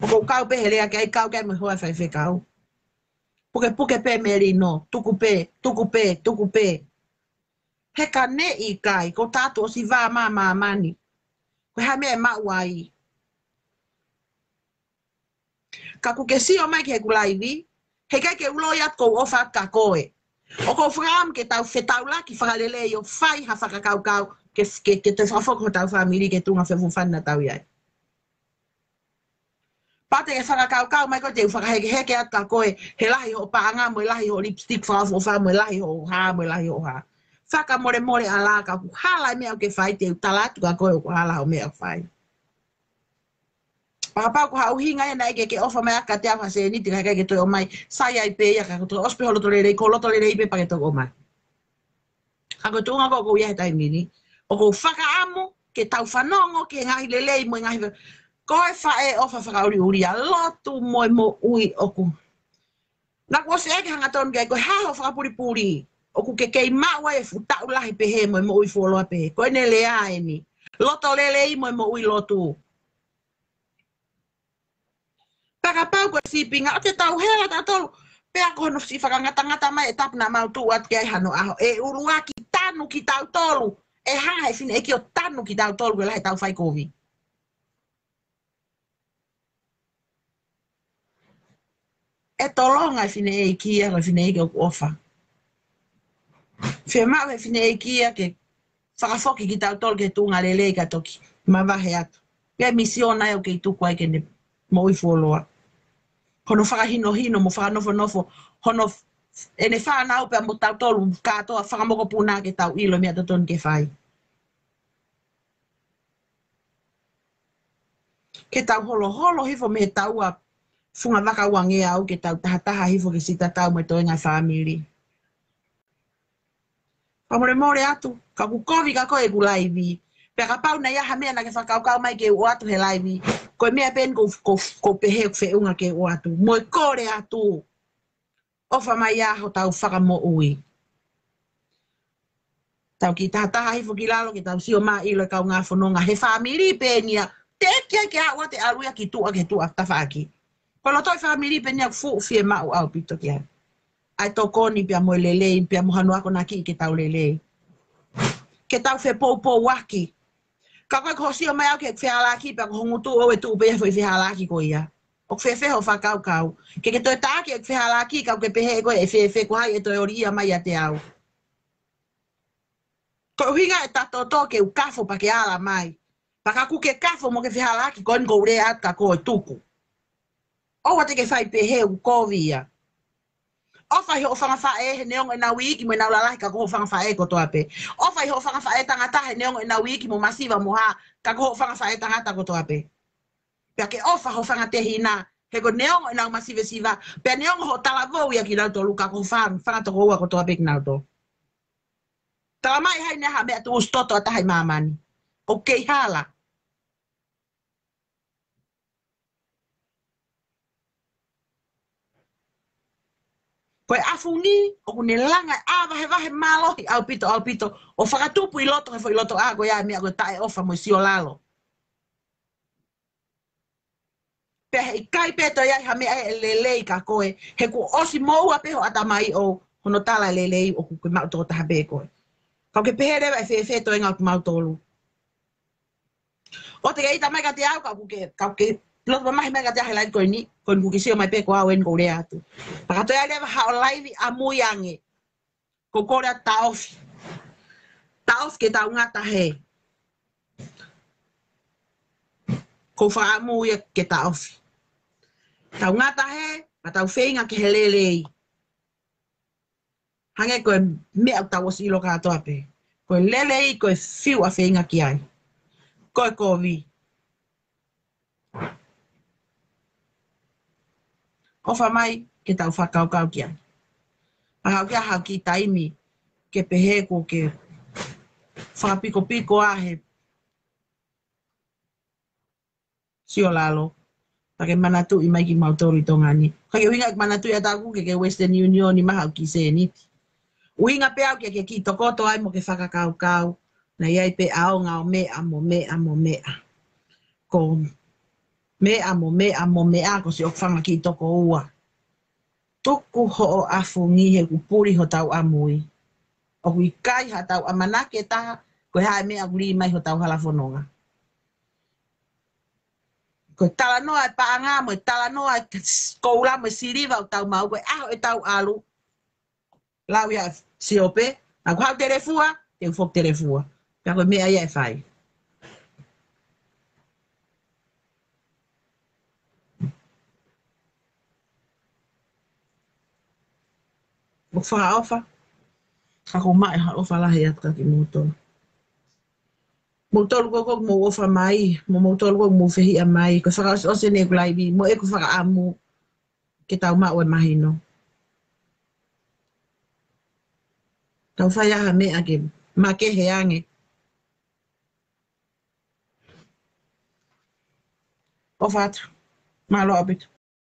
ʻoku ou kau pē he lea ki ai, kau ki ai mo e hoa faifekau. Pukepuke pē melino, tuku pē, tuku pē, tuku pē. He ka ne ʻikai, ko tatou ʻosi vā mā māmani. Ko e hā e meʻa ʻe maʻu ai? Ka ʻoku ke sio mai ki heʻeku laivi, heʻikai ke u loi atu ʻoku ou ʻofa atu kia koe. ʻOku ou fakaʻamu ke tau fetaulaki fakalelei ʻo fai ha fakakaukau ke, ke, ke toe fakafoki hotau fāmili ki he tuʻunga feʻofoʻofani naʻa tau ʻi ai. Pea te ke fakakaukau mai koe te u fakahekeheke atu kia koe, he lahi hoʻo paʻanga mo e lahi hoʻo lipstick fakaʻofoʻofa mo e lahi hoʻo hā mo e lahi hoʻo hā. Fakamolemole ʻalā, ka ʻoku hala e meʻa ʻoku ke fai te u tala atu kia koe ʻoku hala hoʻo meʻa ʻoku fai. Pea kapau ko ha ʻuhinga ia naʻe ʻikai ke ke ʻofa mai ʻaki kiate au ha sēniti ka ʻikai ke toe ʻomai, sai ai pē ia ka ko e toe ʻosi pē ho loto lelei, ko ho loto lelei pē pea ke toe ʻomai. Ka ko e tuʻunga ko ē ʻoku ou ʻi ai he taimi ni, ʻoku ou fakaʻamu ke tau fanongo ki he ngaahi lelei mo e ngaahi fa-, ko e faʻē ʻofa fakaʻuliʻulia, lotu mo e moʻui ʻoku. Naʻá ku ʻosi ʻeke hangatonu ki ai, ko e hā hoʻo fakapulipuli ʻoku ke kei maʻu ai e fuʻu taʻu lahi pehē mo e moʻui fuoloa pehē? Ko ʻene lea eni. Loto lelei mo e moʻui lotu. Pea kapau ko e sīpinga, ʻoua te tau hela tautolu. Pea ko hono siʻi fakangatangata mai e tapu naʻa mau tuʻu atu ki ai hano ʻaho. ʻE ʻuluaki tanu kitautolu. ʻE hanga he fineʻeiki ʻo tanu kitautolu ko e lahi ʻetau fai kovi. ʻE tolonga e fineʻeiki ia, ko e fineʻeiki ʻoku ʻofa. Fiemaʻu he fineʻeiki ia ke fakafoki kitautolu ki he tuʻunga lelei ka toki mavahe atu. Pea misiona ia ʻoku kei tuku ai ke ne moʻui fuoloa. Hono fakahinohino mo fakanofonofo, hono f-, ʻene fānau pea mo tautolu kātoa fakamokopuna ke tau ʻilo e meʻa totonu ke fai. Ke tau holoholo hifo mei he taua funga vaka uangeau ke tau tahataha hifo ke siʻi tatau mo e toenga e fāmili. Fakamolemole atu, ka ʻoku kovi kia koe ʻeku laivi. Pea kapau naʻe ʻi ai ha meʻa naʻá ke fakakaukau mai ke u ʻoatu he laivi, ko e meʻa pē eni ʻoku ou, ʻoku ou, ʻoku ou pehē ʻoku feʻunga ke u ʻoatu. Mo e kole atu. ʻOfa mai ā hotau fakamoʻui. Tau kiʻi tahataha hifo ki lalo ke tau sio mai ʻilo e kaungā fononga he fāmili pē eni ia. Teʻeki ai ke aʻu atu e ʻalu ia ki tuʻa ki he tuʻa tafaʻaki. Ko e loto ʻo e fāmili pē eni ia ʻoku fuʻu fiemaʻu ʻaupito ki ai. ʻA e tokoni pea mo e lelei, pea mo hano akonakiʻi ke tau lelei. Ke tau fepoupouaki. Ka ko e ko hoʻo sio mai au ki heʻeku fehālaaki pea ko ho ngutu ʻoku tuʻu pē ia he foʻi fehālaaki ko ia. ʻOku fēfē hoʻo fakakaukau? Ke ke toe taʻaki ʻeku fehālaaki ka ʻoku ke pehē ʻe koe ʻe fēfē, ko hai ʻe toe ʻoli ia mai ʻiate au? Ko e ʻuhinga ʻeta toto ke u kafo pea ke ala mai. Pea ka ʻoku ke kafo mo ke fehālaaki ko eni ʻoku ou lea atu kia koe tuku. ʻOua te ke fai pehē, ʻoku kovi ia. ʻOfa ʻi hoʻo fanga faʻē he neongo ʻenau iiki mo ʻenau lalahi ka ko hoʻo fanga faʻē kotoa pē. ʻOfa ʻi hoʻo fanga faʻē tangata he neongo ʻenau iiki mo masiva mo hā ka ko hoʻo fanga faʻē tangata kotoa pē. Pea ke ʻofa ho fanga tehina he ko e neongo ʻenau masivesiva, pea neongo hoʻo talavou ia kinautolu ka ko hoʻo fanga, fanga tokoua kotoa pē kinautolu. Tala mai hai ne ha meʻa tuʻusi toto ʻa taha ʻi māmani. ʻOku kei hala. Ko e ʻafungi, ʻoku ne langa ʻa e vahevahe mālohi ʻaupito, ʻaupito, ʻo fakatupu ʻi loto he foʻi loto ʻā ko ia e meʻa ko e taʻeʻofa mo e siolalo. Pea heʻikai pē toe ʻi ai ha meʻa ʻe lelei kia koe, he kuo ʻosi moʻua pē ho ʻatamai ʻo hono tala lelei ʻoku ke maʻu tokotaha pē koe. Ka ʻoku ke pehē leva ʻe fēfē toenga ʻo kimautolu? ʻOua te ke ʻita mai kiate au, ka ʻoku ke, ka ʻoku ke loto mamahi mai kiate au he laivi ko eni, ko eni ʻoku ke sio mai pē ko au eni ʻoku ou lea atu. Pea ka toe ʻai leva haʻo laivi ʻamui ange. ʻOku ou kole atu taʻofi. Taʻofi ke tau ngata hē. ʻOku ou fakaʻamu ia ke taʻofi. Tau ngata hē, pea tau feinga ki he lelei. Hangē ko e meʻa ʻoku tau ʻosi ʻilo kātoa pē. Ko e lelei, ko e fiu ʻa feinga ki ai. Ko e kovi. ʻOfa mai ke tau fakakaukau ki ai. Fakakaukau ki ai ha kiʻi taimi ke pehē kuo ke fakapikopiko ʻa he siolalo. Pea ke manatuʻi mai kimautolu ʻi Tonga ni. ʻIkai ke ʻuhinga ke manatuʻi ʻa taku ke ke Western Union ʻi maha ʻoku ke sēniti. ʻUhinga pē au ke ke kiʻi tokoto ai mo ke fakakaukau. Naʻe ʻi ai pē ʻaonga ʻo meʻa mo meʻa mo meʻa. Ko meʻa mo meʻa mo meʻa ko siʻoku fanga kiʻi tokoua. Tuku hoʻo ʻafungi he ʻoku puli hotau ʻamui. ʻOku ʻikai haʻatau ʻamanaki ʻe taha ko e hā e meʻa ʻoku lī mai hotau hala fononga. Ko e talanoa e paʻanga mo e talanoa e koula mo e siliva ʻoku tau maʻu, ko e ʻaho ʻe tau ʻalu, lau ia Siope, ʻa ko haʻu telefua, te u foki telefua. Pea ko e meʻa ia ʻe fai. ʻOku fakaʻofa. Ka ʻoku maʻu ha ʻofa lahi atu kia kimoutolu. Moutolu ko ē ʻoku mou ʻofa mai, mo moutolu ko ē ʻoku mou fehiʻa mai, ko e fakaʻosiʻosi eni ʻeku laivi, mo ʻeku fakaʻamu ke tau maʻu e mahino. Tau fai ʻa ha meʻa ke makehe ange. ʻOfa atu. Mālō ʻaupito.